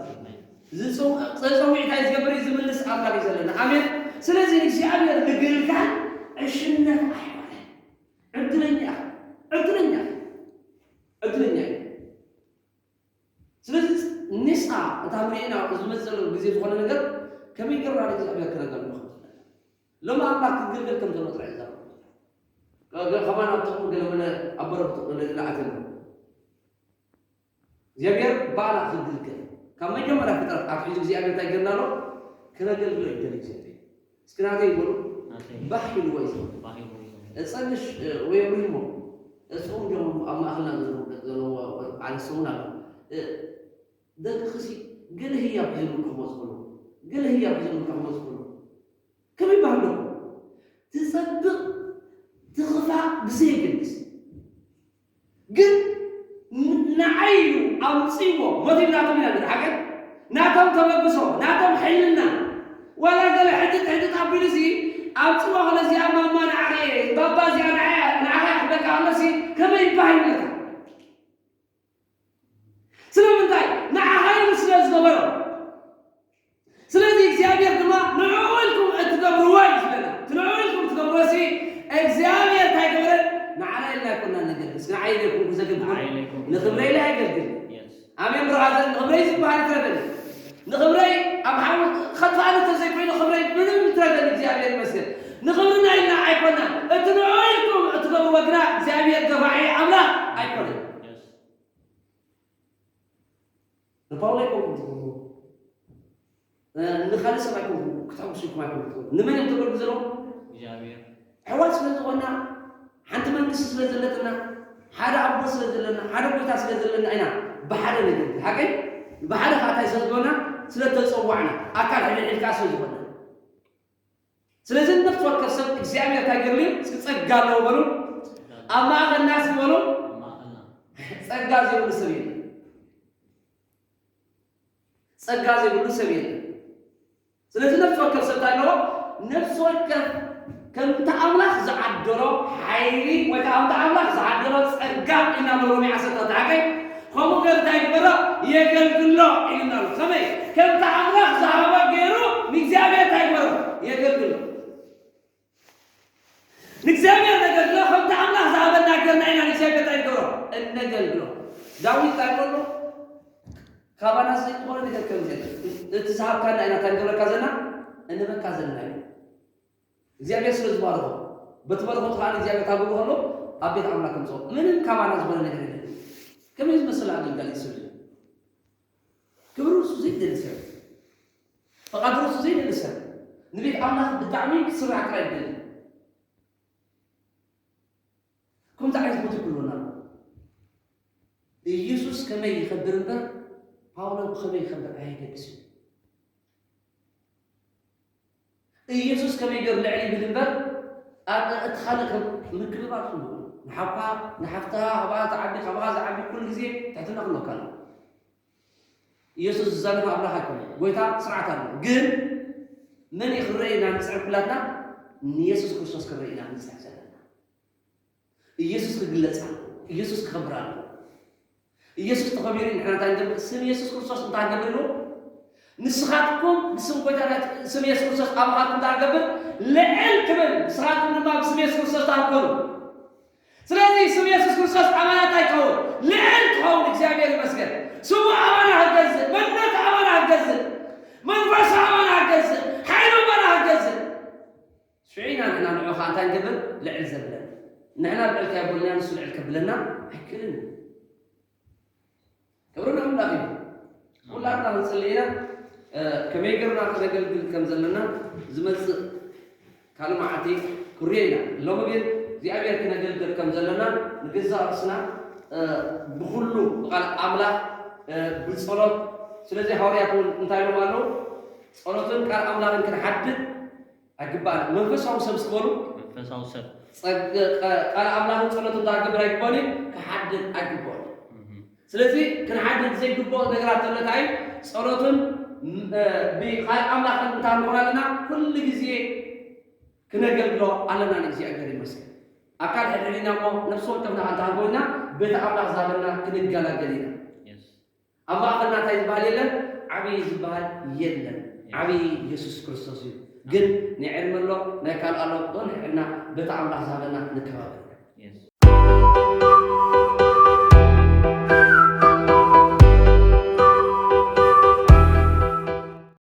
ዝጸው-፣ ዘጸውዕ እንታይ ዝገብር እዩ? ዝምልስ ኣምላኽ እዩ ዘለና። ኣሜን። ስለዚ ንእግዚኣብሔር ምግልጋል ዕሽነት ኣይኮነን። ዕድለኛ፣ ዕድለኛ፣ ዕድለኛ እዩ። ስለዚ ንሳ እታ ንዕና ዝመጽእ ዘሎ ግዜ ዝኾነ ነገር ከመይ ጌርና ንእግዚኣብሔር ክነገልግሎ ከም ዘለና። ሎሚ ኣምላኽ ክትግልገል ከም ዘሎ ጥራይ እዛ። ከ-፣ ከማን ኣብ ጥቕሚ ገለ መለ ኣብ በረኽቱ ገለ ገለ ኣትየሎ። እግዚኣብሔር ባዕላ ክትግልገል። ካብ መጀመርያ ፍጥረት ኣትሒዙ እግዚኣብሔር እንታይ ገርና ኣሎ? ክነገልግሎ ይደሊ እግዚኣብሔር። እስኪ ናተይ ይበሉ። ናተይ። ባህ ኢልዎ እዩ ዘሎ። ባህ ኢልዎ እዩ ዘሎ። እጸንሽ፣ እ፣ ወይ ኣብሪሞ። እጽኦም እዮም ኣብ ማእኸልና ዘለዉ፣ ዘለዉ ዓሌት ሰሙን ኣሎ። እ፣ ደቅኺሲ ገለ ህያብ ሒዞም ክመጹ ከለዉ፣ ገለ ህያብ ሒዞም ክመጹ ከለዉ፣ ከመይ ይበሃል ኣለኩም? ትጸብቕ ትኽፋእ ብዘየገድስ። ግን ን-፣ ንዓይ ኢሉ ኣምጺእዎ፣ ሞት ይብላቶም ኢና ንብል ሓገር። ናቶም ተበግሶ፣ ናቶም ሕልና፣ ዋላ ገለ ሕድጥ ሕድጥ ኣቢሉሲ ኣብ ጽባሕ ለዚኣ ማማ ንዓኺ እየ፣ ባባ እዚኣ ንዓያ ንዓኻ እየ ክበልካ ከሎሲ ከመይ ይባህ ይብለካ? ስለምንታይ? ንዓኻ ኢሉ ስለ ዝገበሮ። ስለዚ እግዚኣብሔር ድማ ንዕኡ ኢልኩም እትገብርዎ እዩ ዝብለና። እቲ ንዕኡ ኢልኩም እትገብርዎ ሲ እግዚኣብሔር እንታይ ገበረ? ንዓና ኢልና ኣይኮንና ነገልግል። እስኪ ንዓይ ኢለ ኣይኮንኩ ዘገልግል። ንዓይ ኢለ ኣይኮንኩ ንኽብረይ ኢለ ዘገልግል። ኣየገልግልን። የስ። ኣሜን ብራዘር፣ ንኽብረይ ዝበሃል ይትረፈኒ። ንኽብረይ ኣብ ሓው ከጥፋእኒ እንተዘይኮይኑ ክብረይ ምንም ይትረፈኒ፣ እግዚኣብሔር ይመስገን። ንኽብርና ኢልና ኣይኮንና። እቲ ንዕኡ ኢልኩም እትገብርዎ ግና እግዚኣብሔር ገፋዒ ኣምላኽ ኣይኮነን። የስ። ንፓውሎ ኣይኮንኩም ትገብርዎ። እ፣ ንኻልእ ሰብ ኣይኮንኩም፣ ክተሐጉሱ ኢልኩም ኣይኮንኩም ትገብሩ። ንመን እዮም ተገልግሉ ዘለዉ? እግዚኣብሔር። ኣሕዋት ስለ ዝኾንና፣ ሓንቲ መንግስቲ ስለ ዘለትና፣ ሓደ ኣቦ ስለ ዘለና፣ ሓደ ጎይታ ስለ ዘለና ኢና ብሓደ ነገልግል። ሓቀይ? ብሓደ ከዓ እንታይ ስለ ዝኾንና? ስለ ተጸዋዕና፣ ኣካል ሕድሕድ ከዓ ስለ ዝኾንና። ስለዚ ነፍሲ ወከፍ ሰብ እግዚኣብሔር እንታይ ገይርሉ እዩ? እስኪ ጸጋ ኣለዎ በሉ። ኣብ ማእኸልና እስኪ በሉ። ኣብ ማእኸልና። ጸጋ ዘይብሉ ሰብ የለን። ጸጋ ዘይብሉ ሰብ የለን። ስለዚ ነፍሲ ወከፍ ሰብ እንታይ ኣለዎ? ነፍሲ ወከፍ ከምቲ ኣምላኽ ዝዓደሎ ሓይሊ ወይ ከዓ ከምቲ ኣምላኽ ዝዓደሎ ጸጋ ኢልና ኣሎ ሮሜ ዓሰርተ ሓቀይ። ከምኡ ገይሩ እንታይ ይግበሮ? የገልግሎ ኢልና ኣሎ። ከመይ? ከምቲ ኣምላኽ ዝሃቦ ገይሩ ንእግዚኣብሔር እንታይ ይግበሮ? የገልግሎ። ንእግዚኣብሔር ነገልግሎ፣ ከምቲ ኣምላኽ ዝሃበና ጌርና ኢና ንእግዚኣብሔር እንታይ ንገብሮ? እነገልግሎ። ዳዊት እንታይ ይብሎ ኣሎ? ካባና ዘይኮነ ነገር ከም የለን። እቲ ዝሃብካና ኢና እንታይ ንገብረካ ዘለና? እንህበካ ዘለና እዩ። እግዚኣብሔር ስለ ዝባረኾ፣ በቲ በረኸቱ ከዓ እግዚኣብሔር ታብሉ ከሎ ኣብ ቤት ኣምላኽ ከምፅኦ። ምንም ካባና ዝኾነ ነገር የለን። ከመይ ዝመስል ኣገልጋሊ ሰብ እዩ? ክብሪ ርእሱ ዘይደሊ ሰብ። ፈቓድ ርእሱ ዘይደሊ ሰብ። ንቤት ኣምላኽ ብጣዕሚ ክስራሕ ጥራይ ይደሊ። ከምዚ ዓይነት ቦታ ይክልወና ኣሎ። ኢየሱስ ከመይ ይኸብር እምበር፣ ፓውሎ ብኸመይ ይኸብር ኣየገድስን። ኢየሱስ ከመይ ገይሩ ልዕል ይብል እምበር፣ ኣብ እቲ ካልእ ከም ምክብባር ክህሉ። ንሓውካ፣ ንሓፍትኻ፣ ካብኣ ዝዓቢ፣ ካባኻ ዝዓቢ ኩሉ ግዜ ትሕትና ክህልወካ ኣለዎ። ኢየሱስ ዝዛረብ ኣምላኽ ኣይኮነን። ጎይታ ስርዓት ኣለዎ። ግን መን እዩ ክረአየና ንጽዕር ኩላትና? ንየሱስ ክርስቶስ ክረአየና ንጽዕር ዘለና። ኢየሱስ ክግለጽ ኣለዎ። ኢየሱስ ክኸብር ኣለዎ። ኢየሱስ ተኸቢሩ ንሕና እንታይ ንገብር? ስም ኢየሱስ ክርስቶስ እንታይ ንገብር ኢሉ? ንስኻትኩም ብስም ጎይታና ስም ኢየሱስ ክርስቶስ ኣባኻትኩም እንታይ ንገብር? ልዕል ክብል፣ ንስኻትኩም ድማ ብስም ኢየሱስ ክርስቶስ እንታይ ክትኮኑ? ስለዚ ስም ኢየሱስ ክርስቶስ ኣባና እንታይ ክኸውን? ልዕል ክኸውን። እግዚኣብሔር ይመስገን። ስሙ ኣባና ክገዝእ፣ መንነቱ ኣባና ክገዝእ፣ መንፈሱ ኣባና ክገዝእ፣ ሓይሉ ኣባና ክገዝእ። ሽዑ ኢና ንሕና ንዑ ኸዓ እንታይ ንገብር? ልዕል ዘብለና። ንሕና ልዕል ከየብልና ንሱ ልዕል ከብለና ኣይክእልን እዩ። ክብሪ ንኣምላኽ እዩ። ኩላትና ክንጽሊ ኢና፣ እ፣ ከመይ ጌርና ከነገልግል ከም ዘለና ዝመጽእ ካልእ መዓልቲ ክሪኦ ኢና። ሎሚ ግን እግዚኣብሔር ክነገልግል ከም ዘለና ንገዛእ ርእስና፣ እ፣ ብኹሉ ብቃል ኣምላኽ፣ እ፣ ብጸሎት፣ ስለዚ ሃዋርያት እውን እንታይ ኢሎም ኣለዉ? ጸሎትን ቃል ኣምላኽን ክንሓድግ ኣይግባእን። መንፈሳዊ ሰብ እስኪ በሉ። መንፈሳዊ ሰብ። ጸግ-፣ ቀ-፣ ቃል ኣምላኽን ጸሎትን እንታይ ክገብር ኣይግባእን እዩ? ክሓድግ ኣይግባእን እዩ። እህ። ስለዚ ክንሓድግ ዘይግባእ ነገራት ተሎ እንታይ እዩ? ጸሎትን፣ ም-፣ እ፣ ብቃል ኣምላኽን እንታይ ንኾን ኣለና? ኩሉ ግዜ ክነገልግሎ ኣለና ንእግዚኣብሔር ይመስገን። ኣካል ሕድሕድና እሞ ነፍሲ ወከፍና ክንተሃጎይና ቤተ ኣምላኽ ዝሃበና ክንገላገል ኢና። የስ። ኣብ ማእኸልና እንታይ ዝበሃል የለን? ዓብዪ ዝበሃል የለን። የስ። ዓብዪ ኢየሱስ ክርስቶስ እዩ። ግን ናይ ዕድመ ኣሎ፣ ናይ ካልእ ኣሎ፣ ንሕና በቲ ኣምላኽ ዝሃበና ንከባበር። የስ።